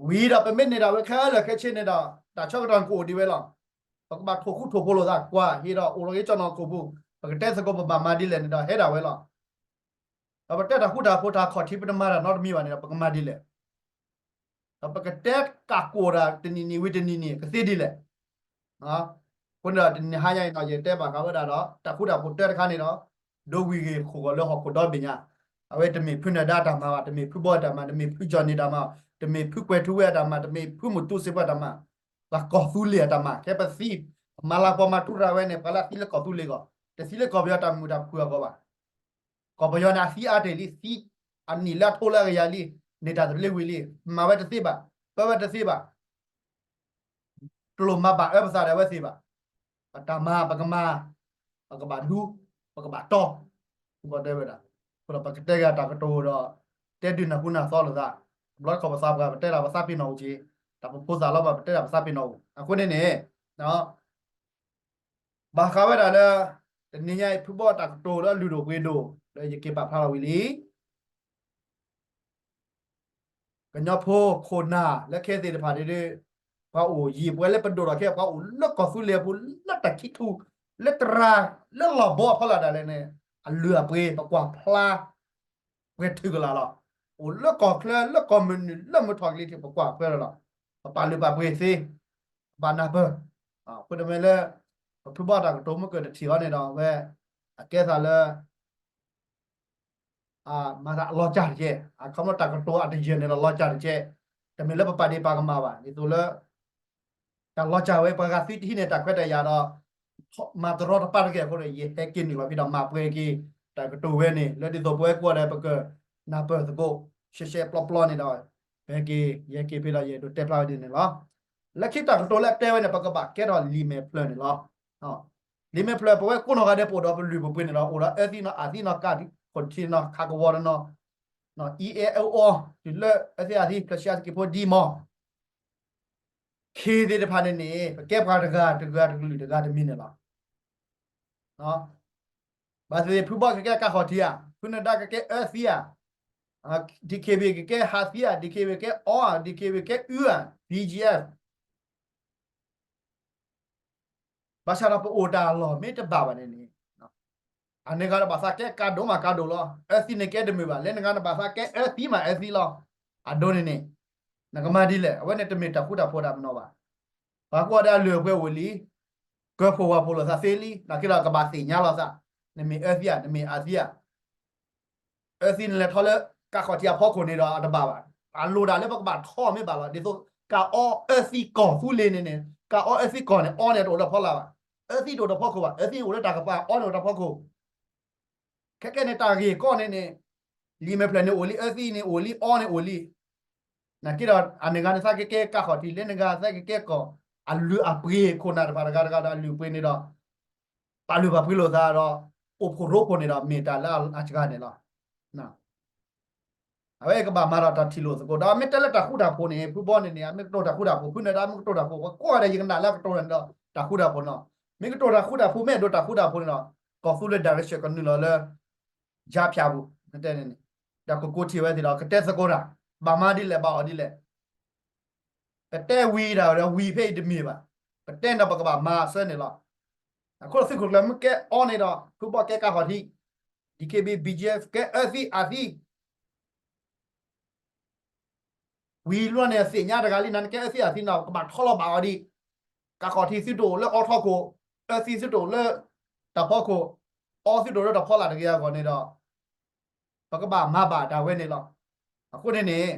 ဝံၤဒီးပမ့ၢ်န့ၢ်ဒၣ်ဝဲခဲလၢာ်ခဲဆ့န့ၣ်ဒီး တၢ်ဆၢကတီၢ်ကအိၣ်ဒံးဝဲလီၤ. ပကဘၣ်ထိၣ်ဃူထိၣ်ဖိးလိာ်သးကွၢ် ဟ့ၣ်ဒီးအိၣ်လီၤက့ၤကၠီၣ်နီၣ်ခိၣ်ပူၤ ပကတဲသကိးပဘၣ်မၤဒ်လဲၣ်န့ၣ်ဒီး ဟဲဒၣ်ဝဲလီၤ. ဒီးပတဲတၢ်ဃူတၢ်ဖိးတၢ်ခီၣ်ထံး ပတမၤတၢ်နီတမံၤဘၣ်န့ၣ်ဒီး ပကမၤဒ်လဲၣ်. ဒီးပကတဲကးကိးတၢ်တနံၤနံၤဝံၤတနံၤနံၤ ကသ့ဒ်လဲၣ်. အဃိန့ၣ်ဒီး တနံၤဟါညါအံၤဒီး ယတဲဘၣ်ဃးဝဲဒၣ်ဒီး တၢ်ဃူတၢ်ဖိးတၢ်တခါန့ၣ်ဒီး ဒိဝံၤဂ့ၤခိၣ်ဂီၤလၢဟီၣ်ခိၣ်ဒီဘ့ၣ်ညါ, အဝဲတမ့ၢ်ဖုနၢၤဒါအတၢ်မၤဘၣ်, တမ့ၢ်ဖုဘီအတၢ်မၤ, တမ့ၢ်ဖုကၠီၣ်န့ၣ်တၢ်မၤ, တမ့ၢ်ဖုကွဲၤထူဝ့အတၢ်မၤ, တမ့ၢ်ဖုမုၢ်တူစ့ၢ်ကီးအတၢ်မၤ, ပှၤကီၢ်သူလ့ၤအတၢ်မၤ, ခဲပသံ, ပမၤလၤကပီၤမၤထူရၤဝဲန့ၣ် ပှၤလၢအသံလၢကီၢ်သူလ့ၤအဂီၢ်, တသံလၢကီၢ်ပယီၤတၢ်မုာ်တၢ်ခုၣ်အဂီၢ်ဘၣ်. ကီၢ်ပယီၤန့ၣ် အသံအါတ့ၢ်လံ, သံ, အနံၣ်လၢအထိလၢအကယၤလံ, န့ၢ်တၢ်သဘျ့ဝံၤလံ, မၤဝဲတသ့ဘၣ်, ပၢဝဲတသ့ဘၣ်. တလိၣ်မၤဘၣ်အၢပသးဒီးအဝဲသ့ၣ်ဘၣ်. ပတၢ်မၤပကမၤ, ပကဘၣ်ဒူ, ပကဘၣ်တီ, ပတဲဝဲဒၣ်. အဃိဒီးပကတဲက့ၤတၢ်ကတိၤဒီး တဲဒုးနၢ်ဟူနၢ်သီလိာ်သး, တဘျီတခီၣ်ပသးပှၢ် ပတဲဒၣ်ပသးပ့ၤနီၣ်အိၣ်က့ၤ, တၢ်ပဖိသၣ်လီၤဘၣ် ပတဲဒၣ်ပသးပ့ၤနီၣ်အိၣ်. အဃိန့ၣ်န့ၣ် ဘၣ်ဃးဝဲဒၣ်လၢ တနံၤညါအံၤ ဖုဘီတၢ်ကတိၤလၢအလုၢ်ဒိၣ်ပှ့ၤဒိၣ် လၢယက့ၤပာ်ဖျါထီၣ်ဝံၤလံ. ကညီဖိခိၣ်နၢ်လၢခဲသ့ၣ်တဖၣ်ဒ်ဒ် ပှၤအိၣ်ယံာ်ပှဲၤလၢပဒိၣ်ထီၣ်ခဲ ပှၤအိၣ်လၢကီၢ်သူလ့ၤအပူၤ လၢတၢ်ခံထူၣ် လၢတရၣ် လၢလီၢ်ဘီအဖီလာ်ဒၣ်လဲာ်န့ၣ် အလုၢ်အပှ့ၤ ပကွၢ်ဖျါ ပှဲၤထုးကလာ်လီၤ. အိၣ်လၢကီၢ်ချၢ လၢကီၢ်မုၢ်နုာ် လၢမုၢ်ထီၣ်ကလံၤထံး ပကွၢ်ဖျါလီၤ. ပပာ်လုၢ်ပာ်ပှ့ၤသ့, ပဘၣ်နၢ်ပၢၢ်, အဃိတမ့ၢ်လၢ ပဖုဘီၣ်တၢ်ကတိၤမ့ၢ်ကတထံၣ်အီၤန့ၣ်ဒီး အဝဲ အကဲသးလၢ မၤသးအလီၤစၢ်တကဲ, အခီပညီတၢ်ကတိၤအတယၢၢ်န့ၣ်ဒီးလီၤစၢ်တကဲ, တမ့ၢ်လၢပပာ်ဒ့ၣ်ပာ်ကမၣ်ဘၣ်, ဒ်သိးလၢ တၢ်လီၤစၢ်ဝဲ ပှၤဂၤသံတဟံးန့ၢ်တၢ်ခွဲးတၢ်ယာ်ဒီး မၤတရီတပါတဂ့ၤအဃိဒီး ယဟဲက့ၤနုာ်လီၤဖဲဒီးမၤပှဲၤက့ၤ တၢ်ကတိၤဝဲန့ၣ် လၢဒ်သိးပဝဲကိးဂၤဒဲး ပကနၢ်ပၢၢ်သကိး ရှဲရှဲပျီပျီန့ၣ်ဒီး ပဟဲက့ၤ ယဟဲက့ၤဖဲဒီး ယအဲၣ်ဒိးတဲဖျါဝဲဒ်န့ၣ်လီၤ. လၢခံတၢ်ကတိၤလၢအတဲဝဲန့ၣ် ပကဘၣ်ကဲထီၣ်လံာ်မဲာ်ဖျၢၣ်န့ၣ်လီၤ. လံာ်မဲာ်ဖျၢၣ် ပဝဲကိးနီၢ်ဂၤဒဲး ပအိၣ်ဒီးပလုၢ်ပပှ့ၤန့ၣ်လီၤ. အိၣ်ဒီးအၢသံနီၤ အးသံနီၤ ကးဒံးခိၣ်ထံးနီၤ ခးကဝီၤတနီၤ အံၤအဲၣ်အၢအီ တုၤလၢအၢသံအးသံ ဖျၢၣ်ဆံအါသက့ၤဖိဒံမီၢ် ခ့သ့ၣ်တဖၣ်န့ၣ်န့ၣ် ပကဲပှၤတဂၤတဂၤတကလုာ်တဂၤတမံၤန့ၣ်လီၤ. ဘၣ်သ့ၣ်သ့ၣ် ဖုဘီၣ်ကကဲကးခီၣ်ထံးဧါ, ဖုနၢၤဒါကကဲအၢသံဧါ, ဒံၣ်ခ့ဘ့ၣ်ကကဲဟးသံဧါ, ဒံၣ်ခ့ဘ့ၣ်ကဲအီဧါ, ဒံၣ်ခ့ဘ့ၣ်ကဲအုဧါ, ဘံၣ်ကၠံၣ်အဲၣ် ဘၣ်ဆၣ်ဒီးပအိၣ်တၢ်လီၢ်မ့ၢ်တဘၣ်ဘၣ်န့ၣ်န့ၣ်, အန့ၣ်ဂၤတဘၣ်သးကဲကးဒိၣ်မးကးဒိၣ်လီၤ. အၢသံန့ၣ်ကဲတမုာ်ဘၣ်, လၢန့ၣ်ဂၤနဘၣ်သးကဲအၢသံမးအၢသံလီၤ. အဒိန့ၣ်န့ၣ် နကမၤဒ်လဲၣ်, အဝဲန့ၣ်တမ့ၢ်တၢ်ဃူတၢ်ဖိးတၢ်ပနီၣ်ဘၣ်. ပှၤကိးဂၤဒဲးအလုၢ်အပှ့ၤအိၣ်လံ, ကၢၤဖှိၣ်ဝၣ်ဖှိၣ်လိာ်သးသ့လံ, နာ်က့ဒီးကဘၣ်သ့ၣ်ညါလိာ်သး, နမ့ၢ်အၢသံဧါ, နမ့ၢ်အးသံဧါ အၢသံန့ၣ်လဲၤထီၣ်လၢကးခီၣ်ထံးအဖီခိၣ်န့ၣ်ဒီးအတဘၣ်ဘၣ်. အလိၣ်ဒၣ်လၢပကဘၣ်ထီၣ်မ့ၢ်ဘၣ်လီၤ. ဒ်သိး ကအီအၢသံကီၢ်သူလ့ၤန့ၣ်န့ၣ်, ကအီအၢသံကီၢ်န့ၣ် အီန့ၣ်တအိၣ်လၢဖီလာ်ဘၣ်. အၢသံတအိၣ်တဖီခိၣ်ဘၣ်, အၢသံအိၣ်လၢတၢ်ကပၤ အီန့ၣ်အိၣ်တၢ်ဖီခိၣ် ခဲကဲန့ၣ်တၢ်ဂ့ၢ်ကီန့ၣ်န့ၣ်, လံာ်မဲာ်ဖျၢၣ်န့ၣ်အိၣ်လံ, အၢသံန့ၣ်အိၣ်လံ, အီန့ၣ်အိၣ်လံ. နာ်က့ဒီး အန့ၣ်ဂၤန့ၣ်သးကကဲကးခီၣ်ထံး, လၢန့ၣ်ဂၤသးကကဲကီၢ်, အလုၢ်အပှ့ၤခိၣ်နၢ်တဖၣ်တဂၤတဂၤဒီးအလုၢ်အပှ့ၤန့ၣ်ဒီး ပာ်လုၢ်ပာ်ပှ့ၤလိာ်သးဒီး အိၣ်ဖှိၣ်ရိဖှိၣ်န့ၣ်ဒီး မ့ၢ်တၢ်လၢအစှၤန့ၣ်လီၤ. အဝဲကဘၣ်မၤဒီးတၢ်ထံၣ်လိာ်သကိး, ဒီးမ့ၢ်တဲလၢတၢ်ဃူတၢ်ဖိးန့ၣ် ဖုဘီန့ၣ်န့ၣ် အမ့ၢ်ကတိၤတၢ်ဃူတၢ်ဖိး, ဖုနၢၤဒါမ့ၢ်ကတိၤတၢ်ဃူတၢ်ဖိး, ပှၤကိးဂၤဒဲးယကနၣ်လၢအကတိၤန့ၣ်ဒီး တၢ်ဃူတၢ်ဖိးနီၤ. မ့ၢ်ကတိၤတၢ်ဃူတၢ်ဖိး မ့ၢ်အဲၣ်ဒိးတၢ်ဃူတၢ်ဖိးန့ၣ်ဒီး ကီၢ်သူလ့ၤ direction ကနုာ်လီၤလၢ ယါဖၠးပူၤ နတဲန့ၣ်န့ၣ်, ဒီးကကိးထံၣ်ဝဲသ့ၣ်ဒီး ကတဲသကိးတၢ်, ဘၣ်မၤဒ်လဲၣ် ဘၣ်အီၣ်ဒ်လဲၣ် ပတဲဝံၤဒၣ်ဒီး ဝံၤဖဲအံၤတမ့ၢ်ဘၣ်, ပတဲန့ၣ်ဒီးပကဘၣ်မၤအဆၢန့ၣ်လီၤ. အဃိဒီးသုးခိၣ်ကျၢၢ်မ့ၢ်ကဲအီန့ၣ်ဒီး ဖုဘီၣ်ကဲကးခီၣ်ထံး, ဒံၣ်ခ့ဘ့ၣ် ဘံၣ်ကၠံၣ်အဲၣ် ကဲအၢသံအးသံ, ဝံၤဘျီန့ၣ် သ့ၣ်ညါတဂၤလံ နကဲအၢသံအးသံနီၤ ကဘၣ်ထီလီၤဘၣ်အီၤဒံး, ကးခီၣ်ထံးသုတအိၣ်လၢအီထီခိၣ်, အၢသံသုတအိၣ်လၢတၢ်ဖီခိၣ်, အီသုတအိၣ်လၢတၢ်ဖီလာ်တဂ့ၤအဂီၢ်န့ၣ်ဒီး ပကဘၣ်မၤဘၣ်တၢ်ဝဲန့ၣ်လီၤ. အဃိန့ၣ်န့ၣ်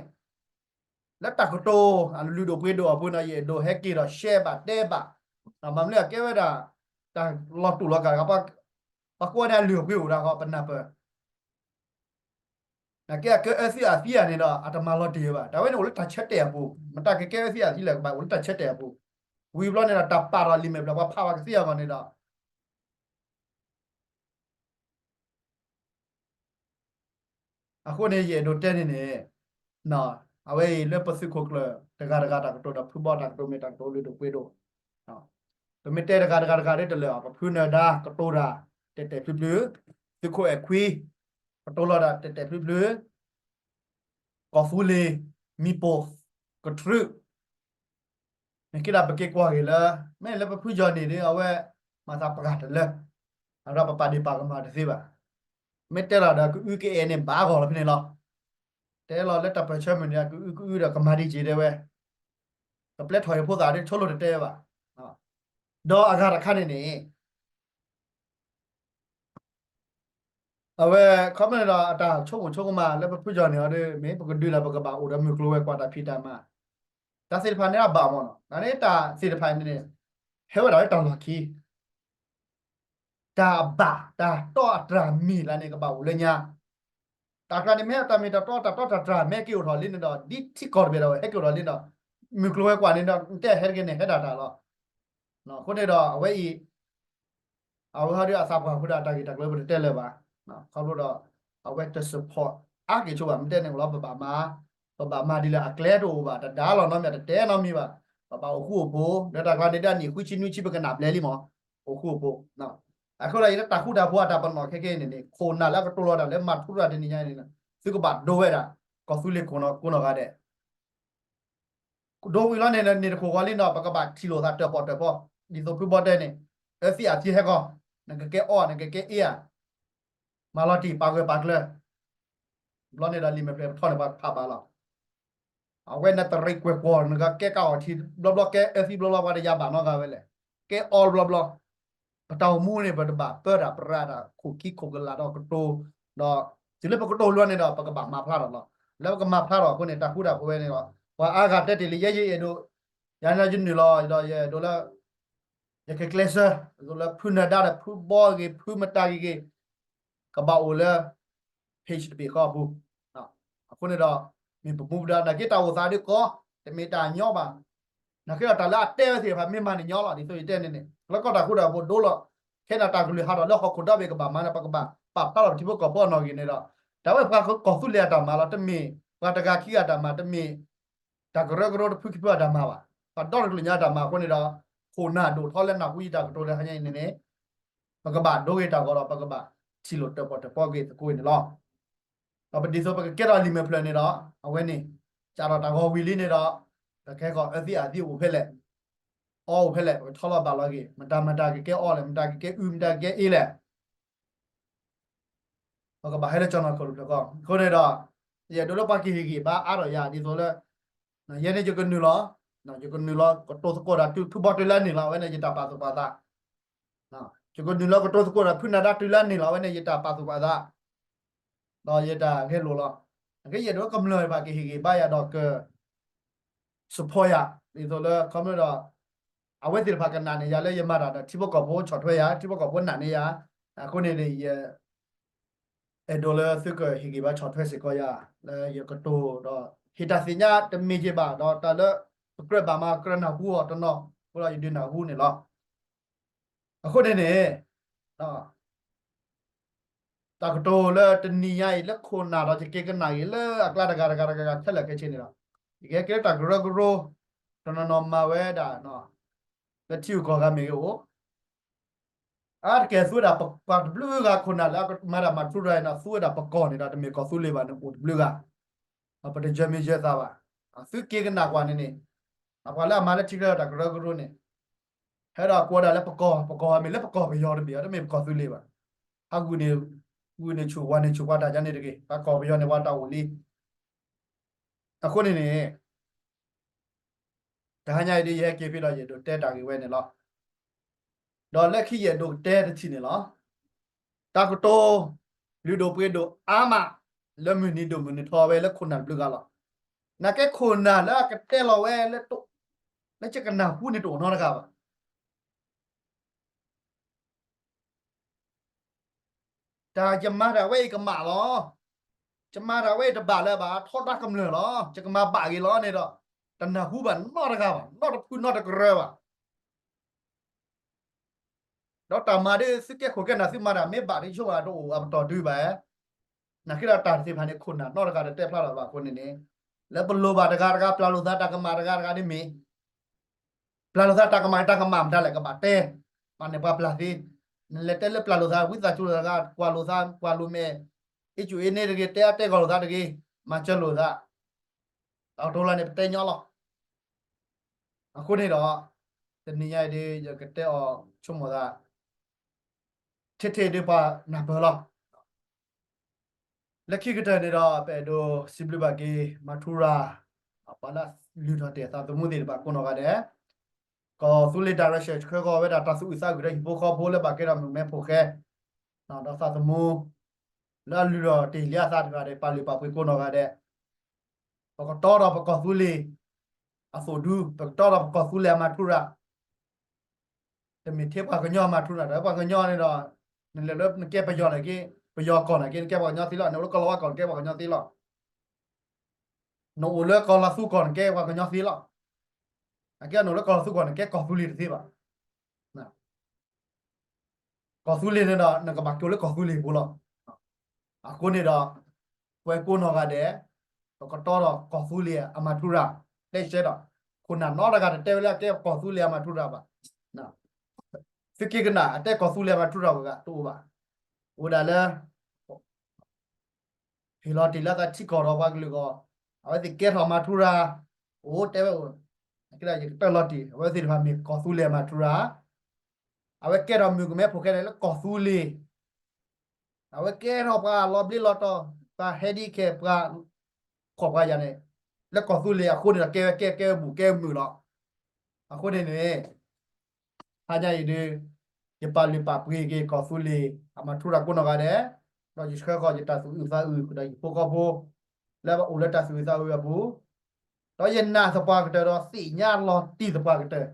လၢတၢ်ကတိၤ အလုၢ်ဒိၣ်ပှ့ၤဒိၣ်အပူၤန့ၣ် ယအဲၣ်ဒိးဟဲက့ၤဒီး share ဘၣ်တဲဘၣ်, ဘၣ်မနုၤအကဲဝဲဒၣ် တၢ်လီၤတူာ်လီၤကာ်တခါ, ပှၤကိးဂၤဒဲးအလုၢ်အပှ့ၤအိၣ်ဒၣ်ဃီ ပနၢ်ပၢၢ် နာ်က့အကဲအၢသံအးသံဧါန့ၣ်ဒီး အတမၤလီၤတ့ၢ်ဝဲဘၣ်. တၢ်ဝဲန့ၣ်အိၣ်လၢတၢ်ဆၢတဲာ်အပူၤ, မတၤကကဲအၢသံအးသံလဲၣ် ကဘၣ်အိၣ်လၢတၢ်ဆၢတဲာ်အပူၤ. ဝံၤဘျီန့ၣ်ဒီး တၢ်ပာ်ထီၣ်လံာ်မဲာ်ဖျၢၣ် ပှၤဖးဘၣ်ကသ့အဂီၢ်န့ၣ်ဒီး အဃိန့ၣ် ယအဲၣ်ဒိးတဲန့ၣ်န့ၣ်, အဝဲအံၤလၢပသုးခိၣ်ကျၢၢ်တဂၤတဂၤတၢ်ကတိၤဒီး ဖုဘီၣ်တၢ်ကတိၤမ့ၢ်တၢ်ကတိၤလုၢ်ဒိၣ်ပှ့ၤဒိၣ်, ပမ့ၢ်တဲတဂၤတဂၤတဂၤဒ်တလၢာ်ဘၣ်, ပဖုနၢၤဒါကတိၤတၢ် တဲာ်တဲာ်ဖျုးဖျုး, သုးခိၣ်အဲၣ်ခွံ ကတိၤလီၤတၢ် တဲာ်တဲာ်ဖျုးဖျုး, ကီၢ်သူလ့ၤ မံၤပိၢ် ကထြူး မ့ၢ်က့ဒီးပက့ၤကွၢ်က့ၤလၢ မ့ၢ်လၢပဖုကၠီၣ်န့ၣ်ဒီး အဝဲမၤသးပှၢ်တလၢ, အဒီးပပာ်ဒ့ၣ်ပာ်ကမၣ်တသ့ဘၣ်. မ့ၢ်တဲလီၤဒီးကအုကအဲၣ်န့ၣ်ဘၣ်ဂီၢ်လီၤဖဲန့ၣ်လီၤ. တဲလီၤလၢတၢ်ပၢၢ်ဆၢမုၢ်န့ၣ် ကအုကအုဒီးကမၤဒံးက့ၤတဲဝဲ, ကပျဲထီၣ်ဟံၣ်ဖိသၣ်ဒီးဆိလိာ်တတဲဝဲဘၣ်. ဒီးအဂၤတခါန့ၣ်န့ၣ် အဝဲ ခီမ့ၢ်န့ၣ်ဒီး အတၢ်ဆိကမိၣ်ဆိကမးလၢပဖုကၠီၣ်န့ၣ်အီၤဒီး မ့ၢ်ပကဒုးဒီးပကဘၣ်အိၣ်ဒီးမုၢ်ကျိၤဝဲၤကွာ်တၢ်ဖံးတၢ်မၤ, တၢ်သ့ၣ်တဖၣ်န့ၣ်အဘၣ်မ့ၢ်နီၤ, တၢ်န့ၣ်တၢ်သ့ၣ်တဖၣ်န့ၣ် ဟဲဝဲဒၣ်လၢတၢ်လီၢ်ခံ, တၢ်ဘၣ်တၢ်တီအတြၢ်မံၤလၢန့ၣ် ကဘၣ်အိၣ်လၢညါ တၢ်ကျါန့ၣ်မ့ၢ်တၢ်မ့ၢ်တၢ်တီတၢ်တီတၢ်တြၢ်မ့ၢ်က့ၤအိၣ်ထီၣ်လံန့ၣ်ဒီး ဒ်ထံကီၢ်တဘ့ၣ်ဒီး ဟဲက့ၤအိၣ်ထီၣ်လံဒီး မုၢ်ကျိၤဝဲၤကွာ်န့ၣ်ဒီး နတဲဟဲတဂ့ၤန့ၣ် ဟဲဒၣ်တၢ်လီၤ. အဃိန့ၣ်ဒီး အဝဲအံၤ အဝဲဟီဒုးအသးပှၢ်ဃုာ်ဒီးတၢ်ဂ့ၢ်တၢ်ကျိၤပတတဲလၢၤဘၣ်. ခီဖျိဒီး အဝဲတ support အါက့ၤဆိဘၣ် မ့ၢ်တဲန့ၣ်လီၤ ပဘၣ်မၤ, ပဘၣ်မၤဒ်လဲၣ်အကျဲတအိၣ်ဘၣ် တဒါလီၤနီတမံၤ တတဲနီတမံၤဘၣ်, ပဘၣ်အိၣ်ဃူအိၣ်ဖိး လၢတၢ်ကျါန့ၣ်ဒၣ်နံၣ်ဃုဆံနွံဆံပကနၣ်ဘျဲလံမး, အိၣ်ဃူအိၣ်ဖိး အဃိဒီး ယတၢ်ဃူတၢ်ဖိးအတၢ်ပနီၣ်ခဲကဲန့ၣ်န့ၣ် ခိၣ်နၢ်လၢအကတိၤလီၤတၢ်လၢမၤထူရၤတနံၤညါန့ၣ် သုကဘၣ်ဒိဝဲဒၣ် ကီၢ်သူလ့ၤခိၣ်နၢ်ကိးနီၢ်ဂၤဒဲး ဒိဝံၤလီၤန့ၣ် နံၤတခိၣ်ဃီလံဒီး ပကဘၣ်ထံၣ်လိာ်သးတၢၣ်ပီၣ်တၢၣ်ပီ, ဒ်သိးဖုဘီတဲန့ၣ်, အၢသံအသံဟဲကီၢ်, နကကဲအီၣ် နကကဲအ့ၣ်ဧါ, မၤလီၤတံၢ်ပာ်ဂၢၢ်ပာ်ကျၢၤ, ဘျီန့ၣ်ဒီးလံာ်မဲာ်ဖျၢၣ်ပထီၣ်န့ၣ် ပှၤဖးဘၣ်လီၤ. အဝဲနတရံးကွဲၢ်ကွီၢ် နကကဲကအီၣ်ထံဘျီဘျီ ကဲအၢသံဘျီဘျီ ပှၤတယၤဘၣ်နီတဂၤဝဲလဲၣ်, ကဲအီၣ်ဘျီဘျီ, ပတၢ်အိၣ်မူန့ၣ် ပတဘၣ်ပၢတၢ်ပြးတၢ်ခိၣ်ခံခိၣ်ကလာ်ဒီးကတိၤ, ဒီးတုၤလၢပကတိၤလီၤန့ၣ်ဒီး ပကဘၣ်မၤဖျါထီၣ်လီၤ. လၢပကမၤဖျါထီၣ်အဃိန့ၣ် တၢ်ဃူတၢ်ဖိးဝဲန့ၣ်လီၤ. ပှၤအါဂၤတဲတ့ၢ်လံ ယဲယအဲၣ်ဒိး, ယၤန့ၣ်ယနုာ်လီၤဒီး ယအဲၣ်ဒိးလၢ ယကကျဲးစၢး ဒ်သိးလၢဖုနၢၤဒါဒီးဖုဘီဂ့ၤ ဖုမတၤဂ့ၤဂ့ၤ ကဘၣ်အိၣ်လၢ page တဘ့ၣ်ဃီအပူၤ, အဃိန့ၣ်ဒီး မ့ၢ်ပမူပဒါ နာ်က့တၢ်အိၣ်သးဒ်ကီး တမ့ၢ်တၢ်ညီဘၣ်, နာ်က့ဒီးတၢ်လၢအတဲဝဲသ့ၣ်တဖၣ် မ့ၢ်မၤန့ၣ်ညီလီၤ. ဒ်သိးယတဲန့ၣ်န့ၣ် လၢကီၢ်တၢ်ဃူတၢ်ဖိးဒိလီၤ, ခဲန့ၣ်တၢ်ကလုၢ်ဟးထီၣ်လၢဟီၣ်ခိၣ်ဒီဘ့ၣ်ကဘၣ်မၤန့ၣ် ပကဘၣ်ပာ်ဖျါထီၣ်ပထံဖိကီၢ်ဖိအနီၣ်ဂံၢ်န့ၣ်ဒီး တၢ်ဝဲပှၤကီၢ်သူလ့ၤအတၢ်မၤလီၤ. တမ့ၢ်ပှၤတဂၤခံဂၤတၢ်မၤ, တမ့ၢ် တၢ်ကရၢကရိတဖုခံဖုအတၢ်မၤဘၣ်, ပှၤဒီတကလုာ်ညါအတၢ်မၤအဃိန့ၣ်ဒီး ခိၣ်နၢ်ဒိၣ်ထီလၢနၢ်ဟူယတၢ်ကတိၤလၢဟါညါအံၤန့ၣ်န့ၣ် ပကဘၣ်ဒိဂ့ၤတၢ်ဂီၤဒီး ပကဘၣ်ထံၣ်လိာ်တၢၣ်ပီၣ်တၢၣ်ပီဂ့ၤသကိးအံၤန့ၣ်လီၤ. ဒီးပဒ်သိးပကကဲထီၣ်လံာ်မဲာ်ဖျၢၣ်န့ၣ်ဒီး အဝဲန့ၣ် စးထီၣ်တၢ်ဂီၤဝံၤလံန့ၣ်ဒီး ပကဟဲဃီၤအၢသံအသံအိၣ်ဖဲလဲၣ်, အီအိၣ်ဖဲလဲၣ်, ပကထီလီၤဘၣ်လီၤဂ့ၤ, မတၤမတၤကကဲအီၣ်လဲၣ်, မတၤကကဲအု မတၤကကဲအ့လဲၣ် ပကဘၣ်ဟဲလၢကၠီနီၢ်ခိၣ်တဖျၢၣ်ဃီ. အဃိန့ၣ်ဒီး ယအဲၣ်ဒိးလၢပှၤကဟ့ၣ်ဂံၢ်ဘါအါထီၣ်ယၤဒ်သိးလၢ ယဲန့ၣ်ယကနုာ်လီၤ, ယကနုာ်လီၤကတိၤသကိးတၢ်တုၤဖုဘီတုၤလၢအန့ၢ်လီၤ အဝဲန့ၣ်ယတၢ်ပာ်သူၣ်ပာ်သး, ယကနုာ်လီၤကတိၤသကိးတၢ်ဖုနၢၤဒါတုၤလၢအန့ၢ်လီၤ အဝဲန့ၣ်ယတၢ်ပာ်သူၣ်ပာ်သး ဒီးယတၢ်ဂဲၤလိာ်လီၤ. အကဲယအဲၣ်ဒိးကမျၢၢ်တဖၣ်ကဟ့ၣ်ဂံၢ်ဘါယၤဒီးက support ယၤ ဒ်သိးလၢခီဖျိဒီး အဝဲသ့ၣ်တဖၣ်ကနာ်န့ၢ်ယၤလၢယမၤတၢ်ဒီးထံဖိကီၢ်ဖိဆီၣ်ထွဲယၤ, ထံဖိကီၢ်ဖိနာ်န့ၢ်ယၤ, အဃိန့ၣ် ယအဲၣ်ဒိးလၢသုကဟ့ၣ်ဂံၢ်ဘါဆီၣ်ထွဲစ့ၢ်ကီးယၤ လၢယကတိၤဒီး ဟ့ၣ်တၢ်သ့ၣ်ညါတမ့ၢ်က့ၤဘၣ် ဒီးတၢ်လၢပကြၢးဘၣ်မၤကြၢးနၢ်ဟူအီၤတနီၤ အဃိဒီးယဒုးနၢ်ဟူန့ၣ်လီၤ. အဃိန့ၣ်န့ၣ် တၢ်ကတိၤလၢတနံၤညါအံၤလၢခိၣ်နၢ်ဒီးယက့ၤကနၣ်က့ၤလၢအကျါတဂၤတဂၤတဂၤတဂၤခဲလၢာ်ခဲဆ့န့ၣ်ဒီး ယကဟဲက့ၤလၢတၢ်ကရၢကရိ တနီၤနီၤမၤဝဲဒၣ် လၢထံဂုၤကီၢ်ဂၤမ့ၢ်ဂ့ၤအိၣ် အါတက့ၢ်သူဝဲဒၣ်ပှၤတဘျုးဂၤခိၣ်နၢ်လၢအကမၤတၢ်မၤထူရၤအံၤန့ၣ် သူဝဲဒၣ်ပကီၢ်န့ၣ်ဒီး တမ့ၢ်ကီၢ်သူလ့ၤဘၣ်န့ၣ် အိၣ်တဘျုးဂၤ, ပတယၢၤမ့ၢ်ယၢၤသးဘၣ်. သုက့ၤကနၣ်ကွၢ်န့ၣ်န့ၣ် ပှၤလၢအမၤလၢထံချၢတၢ်ကရၢကရိန့ၣ် ဟဲဒီးကိးဒၣ်လၢပကီၢ်, ပကီၢ်မ့ၢ်လၢပကီၢ်ပယီၤတဘ့ၣ် တမ့ၢ်ပကီၢ်သူလ့ၤဘၣ်. ဟးဂုာ်န့ၢ်, ဂုာ်န့ၢ်ဆူၣ် ဝၤန့ၢ်ဆူၣ်ပှၤတၢ်ယါန့ၣ်တဂ့ၤ, ပှၤကီၢ်ပယီၤန့ၣ်ပှၤတၢ်အိၣ်လံ. အဃိန့ၣ်န့ၣ် တဟါညါအံၤဒ်ယဟဲက့ၤဖဲဒီး ယအဲၣ်ဒိးတဲတၢ်ဂ့ၢ်ဝဲန့ၣ်လီၤ. ဒီးလၢခံယအဲၣ်ဒိးတဲတထံၣ်န့ၣ်လီၤ. တၢ်ကတိၤလုၢ်ဒိၣ်ပှ့ၤဒိၣ်အါမး လၢမုၢ်နံၤဒိၣ်မုၢ်နံၤထီဝဲလၢခိၣ်နၢ်တဘျုးဂၤလီၤ. နာ်က့ခိၣ်နၢ်လၢအကတဲလီၤဝဲ လၢယကနၢ်ဟူန့ၣ်တအိၣ်နီတဂၤဘၣ်. တၢ်ယမၤတၢ်ဝဲအံၤကမၣ်လီၤ. ယမၤတၢ်ဝဲအံၤတဘၣ်လၢၤဘၣ်, ထီဒါကမျၢၢ်လီၤ. ယကမၤဘၣ်ဂ့ၤလီၤန့ၣ်ဒီး တနၢ်ဟူဘၣ်နီတဂၤဘၣ်, နီတဖုနီတကရၢဘၣ်. ဒီးတၢ်မၤဒ်သုကဲခိၣ်ကဲနၢ်သုမၤတၢ်မ့ၢ်ဘၣ်ဒ်ဆိဘၣ်တအိၣ်အပတီၢ်ဒုးဘၣ်. နာ်က့ဒီးတၢ်တသ့ၣ်တဖၣ်န့ၣ် ခိၣ်နၢ်နီတဂၤတတဲဖျါလၢၤဘၣ်အဃိန့ၣ်န့ၣ် လၢပလိၣ်ဘၣ်တဂၤတဂၤ ပျၢ်လိာ်သးတၢ်ကမၣ်တဂၤတဂၤဒ်မ့ၢ် ပျၢ်လိာ်သးတၢ်ကမၣ် တၢ်ကမၣ်မတၤလဲၣ် ကဘၣ်တဲ, ဘၣ်န့ၣ်ပှၤပျၢ်သ့, နလဲၤတဲလၢပျၢ်လိာ်သး ဝံသးစူၤလိာ်သး ကွၢ်လိာ်သး ကွၢ်လိာ်မဲာ်, အ့ၣ်ကၠူၣ်အ့ၣ်န့ၣ်တဂ့ၤ တဲအါတဲဂီၢ်လိာ်သးတဂ့ၤ, မၤစၢၤလိာ်သး, တၢ်ကတိၤလၢန့ၣ် ပတဲညီလီၤ. အဃိန့ၣ်ဒီး တနံၤညါအံၤဒ် ယကတဲအီၤဆိကမိၣ်သး ထဲထဲဒ်ပှၤနၢ်ပၢၢ်လီၤ. လၢခံကတၢၢ်န့ၣ်ဒီး ပအဲၣ်ဒိးစံးဘျုးဘၣ်က့ၤ မၤထူရၤ ပှၤလၢအလုၢ်ထီၣ်တ့ၢ်အသးသမူသ့ၣ်တဖၣ်ကိးနီၢ်ဂၤဒဲး, ကီၢ်သူလ့ၤ direction ဆှၢဃီၤဝဲဒၣ်တၢ်သူၣ်အုးသးအုးဒီးဟံၣ်ဖိဃီဖိလၢဘၣ်ကဲထီၣ်မုၣ်မဲဖိဃဲ ဒီးသးသမူ လၢအလုၢ်ထီၣ်တ့ၢ်လံအသးတဖၣ်ဒီး ပာ်လုၢ်ပာ်ပှ့ၤကိးနီၢ်ဂၤဒဲး, ပကတီဒီးပကီၢ်သူလ့ၤအသိၣ်ဒူ, ပကတီဒီးပကီၢ်သူလ့ၤအမၤထူရၤ တမ့ၢ်ထဲပှၤကညီအမၤထူရၤဒီး ပှၤကညီန့ၣ်ဒီး နလဲၤလၢနကဲပယီၤန့ၣ်က့ ပယီၤကီၢ်န့ၣ်က့ နကဲပှၤကညီသ့လီၤ, နအိၣ်လၢကီၢ်လီၤဝါကီၢ် နကဲပှၤကညီသ့လီၤ, နအိၣ်လၢကီၢ်လီၤသူကီၢ် နကဲပှၤကညီသ့လီၤ, အကဲနအိၣ်လၢကီၢ်လီၤသူကီၢ် နကဲကီၢ်သူလ့ၤတသ့ဘၣ်. ကီၢ်သူလ့ၤန့ၣ်ဒီး နကဘၣ်ကၠိလၢကီၢ်သူလ့ၤပူၤလီၤ. အဃိန့ၣ်ဒီး ပဝဲကိးနီၢ်ဂၤဒဲး ပကတီဒီးကီၢ်သူလ့ၤအမၤထူရၤ တဲရှဲဒီး ခိၣ်နၢ်နီတဂၤတတဲဝဲလၢအကဲကီၢ်သူလ့ၤအမၤထူရၤဘၣ်. သုက့ၤကနၣ် အတဲကီၢ်သူလ့ၤအမၤထူရၤဝဲဂၤ တအိၣ်ဘၣ်. အိၣ်ဒၣ်လၢ ဟ့ၣ်လီၤတ့ၢ်လၢသးထံကီၢ်ဒီးပှၤကလုာ်ဂီၢ်, အဝဲသ့ၣ်ကဲထီၣ်မၤထူရၤ, အိၣ်တဲဝဲအိၣ်, ယကတၢၢ်လီၤတံၢ် အဝဲသ့ၣ်တဖၣ်မ့ၢ်ကီၢ်သူလ့ၤအမၤထူရၤ, အဝဲကဲထီၣ်မုၣ်ကမဲဖိခဲလၢာ်လၢကီၢ်သူလ့ၤ အဝဲကဲထီၣ်ပှၤလီၤဘျ့လီၤတီၤ, ပှၤဟဲဒ်ခဲ ပှၤခီၣ်ပှၤယာ်န့ၣ်, လၢကီၢ်သူလ့ၤအဃိန့ၣ်ဒီး ကဲဝဲကဲ ကဲဝဲဘူၣ် ကဲဝဲမုၣ်လီၤ. အဃိန့ၣ်န့ၣ် ဟါညါအံၤဒုး ယပာ်လုၢ်ပာ်ပှ့ၤက့ၤကီၢ်သူလ့ၤ အမၤထူရၤကိးနီၢ်ဂၤဒဲး, ဒီးယဆှၢဃီၤယတၢ်သူၣ်အုးသးအုး ဒီးယဖိဃီဖိ လၢအအိၣ်လၢတၢ်သူၣ်အုးသးအုးအပူၤ, ဒီးယနာ်သပှၢ်ကတၢၢ်ဒီးသ့ၣ်ညါလီၤတံၢ်သပှၢ်ကတၢၢ်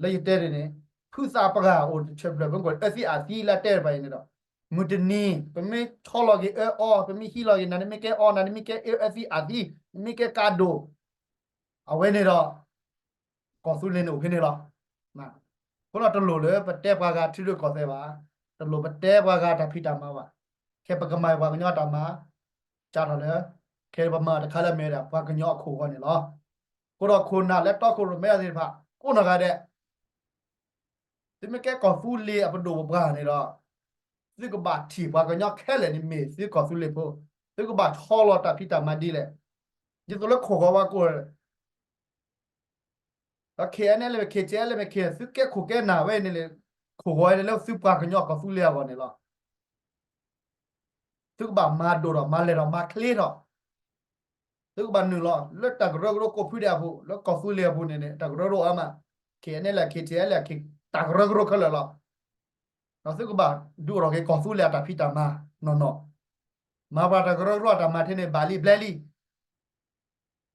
လၢယတဲန့ၣ်န့ၣ် ဖုသးပှၢ်အိၣ်တဆၢဖျၢၣ် ပမ့ၢ်ကွၢ်အၢသံအသံလၢတဲတဖၣ်အံၤန့ၣ်ဒီး မုၢ်တနံၤ ပမ့ၢ်ဆီလီၤက့ၤအၢအီ, ပမ့ၢ်ဟံးလီၤက့ၤ နၤနမ့ၢ်ကဲအီ, နၤနမ့ၢ်ကဲအၢသံအသံ, နမ့ၢ်ကဲကးဒိၣ်, အဝဲန့ၣ်ဒီး ကီၢ်သူလ့ၤန့ၣ်အိၣ်ဖဲန့ၣ်လီၤ. အဃိဒီးတလိၣ်လၢပတဲပှၤဂၤထံရူၢ်ကီၢ်သဲးဘၣ်, တလိၣ်ပတဲပှၤဂၤတၢ်ဖံးတၢ်မၤဘၣ်, ခဲပကမၤပှၤကညီတၢ်မၤ, ကၢ်ထီၣ်လၢ ခဲပမၤတခါလၢအမ့ၢ်ဝဲဒၣ် ပှၤကညီအခိၣ်ဂီၤန့ၣ်လီၤ. အဃိဒီးခိၣ်နၢ်လၢတီခိၣ်ရိၣ်မဲအသ့ၣ်တဖၣ် ကိးနီၢ်ဂၤဒဲး သုမ့ၢ်ကဲကီၢ်သူလ့ၤအပဒိၣ်ပပှၢ်န့ၣ်ဒီး သုကဘၣ်ထံၣ်ပှၤကညီခဲလၢာ်န့ၣ်မ့ၢ်သုကီၢ်သူလ့ၤဖိ, သုကဘၣ်ဆီလီၤတၢ်ဖံးတၢ်မၤဒ်လဲၣ်. ဒ်သိးလၢခိၣ်ဂီၤဝဲကိး ဒီး ခဲအံၤန့ၣ်လၢ ခဲအံၤန့ၣ်လၢ ခဲ သုကဲခိၣ်ကဲနၢ်ဝဲန့ၣ်လၢ ခိၣ်ဂီၤဝဲန့ၣ်လၢသုပှၤကညီကီၢ်သူလ့ၤအဂီၢ်န့ၣ်လီၤ. သုကဘၣ်မၤဒိၣ်ထီၣ် မၤလဲၢ်ထီၣ် မၤချ့ထီၣ်, သုကဘၣ်နုာ်လီၤ လၢတၢ်ကရၢကရိကိးဖုဒဲးအပူၤ လၢကီၢ်သူလ့ၤအပူၤန့ၣ်န့ၣ် တၢ်ကရၢကရိအါမး, ခဲအံၤန့ၣ်လၢ ခဲအံၤန့ၣ်လၢ တၢ်ကရၢကရိခဲလၢာ်လီၤ. ဒီးသုကဘၣ်ဒုးအိၣ်ထီၣ်က့ၤကီၢ်သူလ့ၤအတၢ်ဖံးတၢ်မၤနီၢ်နီၢ်, မၤပှၤတၢ်ကရၢကရိအတၢ်မၤထဲန့ၣ် ဘၣ်လံဘျဲလံ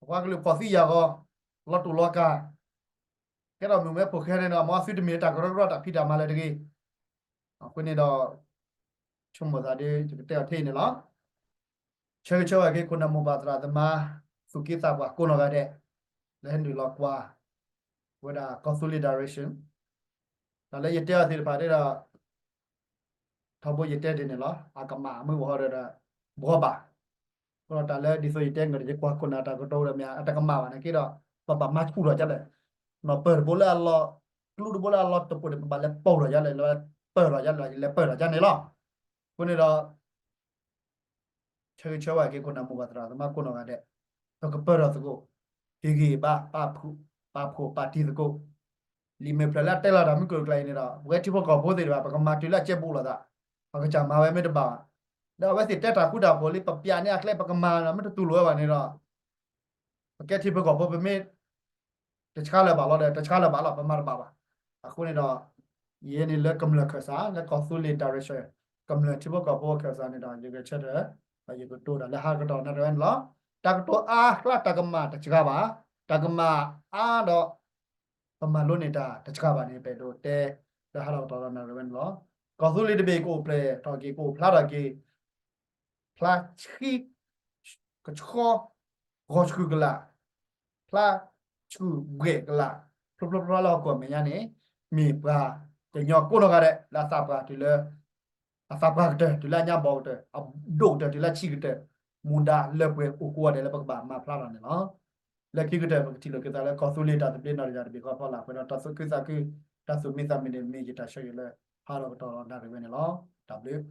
ပှၤကလုာ်ဖီၣ်သံယာ်ဂီၤ, လီၤတူာ်လီၤကာ်, ကဲထီၣ်မုၣ်မဲဖိခဲန့ၣ်ဒီး မ်သုတမ့ၢ်တၢ်ကရၢကရိတၢ်ဖံးတၢ်မၤလၢၤတဂ့ၤ. အဃိန့ၣ်ဒီး ဆိကမိၣ်သးဒီး ယကတဲအီၤထဲအံၤန့ၣ်လီၤ. ဆၢဂ့ၤဆၢဝါက့ၤ ခိၣ်နၢ်မိၢ်ပၢ်သရၣ်သမါ သူၣ်က့သးပှၢ်ကိးနီၢ်ဂၤဒဲး လၢဟဲနုာ်လီၤကွၢ် ဝဲဒၣ် ကီၢ်သူလ့ၤ direction တၢ်လၢယတဲအီၤသ့ၣ်တဖၣ်ဒီး ထီဘိယတဲဒ်န့ၣ်လီၤ. အကမၣ်မုၢ်ဂီၤဟီဒီး ဘှီဘၣ်. အဃိဒီးတၢ်လၢဒ်သိးယတဲန့ၣ်ဒီး ယကွၢ်ခိၣ်နၢ်တၢ်ကတိၤဒီးမ့ၢ် အတကမၣ်ဘၣ်နာ်က့ဒီး ပဘၣ်မၤဆူၣ်ထီၣ်ဒ်လဲၣ်, နီၢ်ပၢၢ်တဘိလၢအလီၤ, ကျူတဘိလၢအလီၤတပိာ်န့ၣ် ပဘၣ်လဲၤပိာ်ထီၣ်ဒ်လဲၣ်, လဲၤပၢၢ်ထီၣ်ဒ်လဲၣ်, လဲၤပၢၢ်ထီၣ်ဒ်န့ၣ်လီၤ. အဃိန့ၣ်ဒီး ဆၢဂ့ၤဆၢဝါက့ၤ ခိၣ်နၢ်မိၢ်ပၢ်သရၣ်သမါကိးနီၢ်ဂၤဒဲး, ပကပၢၢ်ထီၣ်သကိး, ဟ့ၣ်ဂံၢ်ဘါ, ပာ်ဖှိၣ်, ပာ်ဖှိၣ်ပာ်တံၤသကိး, လံာ်မဲာ်ဖျၢၣ်လၢအတဲလီၤတၢ်မုၢ်ကျိၤကျဲအံၤန့ၣ်ဒီး ပဝဲထံဖိကီၢ်ဖိသ့ၣ်တဖၣ် ပကမၤတုၤလၢအကဲဘူးလိာ်သး, ပကစၢ်မၤဝဲမ့ၢ်တဘၣ်ဘၣ်. ဒီးအဝဲသ့ၣ်တဲတၢ်ဃူတၢ်ဖိးလံ ပပျးန့ၢ်အကျဲ ပကမၤဒီးမ့ၢ်တတူၢ်လိာ်ဝဲဘၣ်န့ၣ်ဒီး ပကဲထံဖိကီၢ်ဖိ ပမ့ၢ်တဆှၢလၢၤဘၣ်လီၤဒီး တဆှၢလၢၤဘၣ်လီၤ, ပမၤတဘၣ်ဘၣ်. အဃိန့ၣ်ဒီး ယဲန့ၣ်လၢကမျၢၢ်ခၢၣ်စး လၢကီၢ်သူလ့ၤ direction ကမျၢၢ်ထံဖိကီၢ်ဖိခၢၣ်စးန့ၣ်ဒီး ယဂဲၤဆၢထၢၣ် ဒီးယကတိၤတၢ်လၢဟါကတီၢ်နၣ်ရံၣ်ဝဲန့ၣ်လီၤ. တၢ်ကတိၤအါကျါတၢ်ကမၣ်တစှၤဘၣ်, တၢ်ကမၣ်အါဒီး ပမၤလိန့ၢ်တၢ်တစှၤဘၣ်န့ၣ် ပအဲၣ်ဒိးတဲ လၢဟါလီၤကတီၢ်ဒီးနၣ်ရံၣ်ဝဲန့ၣ်လီၤ. ကီၢ်သူလ့ၤတဘ့ၣ်ကအိၣ်ဖျဲၣ်ထီၣ်က့ၤ ကအိၣ်ဖျါထီၣ်က့ၤ ဖျါဆှံ ကဆှီ ဂီၤဆူၣ်ကလာ်, ဖျါဆူၣ်ဘှဲၣ်ကလာ်, ဖျိဖျိဖျါဖျါလၢဟီၣ်ခိၣ်အမဲာ်ညါန့ၣ် မ့ၢ်ပှၤကညီကိးနီၢ်ဂၤဒဲး လၢအသးပှၢ်တုၤလၢ အသးပှၢ်ကတၢၢ် တုၤလၢအညါဘီကတၢၢ် အဒိၣ်ကတၢၢ် တုၤလၢအဆံးကတၢၢ် မူဒါလၢပှဲၤအိၣ်ကိးဂၤဒဲးလၢပကဘၣ်မၤဖျါထီၣ်န့ၣ်လီၤ. လၢခံကတၢၢ် ပကထံၣ်လိာ်က့ၤသးလၢကီၢ်သူလ့ၤတၢ်သဘျ့နီၢ်တယၢ်တဘ့ၣ်ဃီဖီလာ် ပှဲၤဒီးတၢ်သူၣ်ခုသးခု တၢ်သူၣ်မံသးမုာ်န့ၣ် မ့ၢ်ယတၢ်ဆၢဂ့ၤလၢ ဟါလီၤကတီၢ်ဒီးနၣ်ရံၣ်ဝဲန့ၣ်လီၤ. တၢ်ဘျုး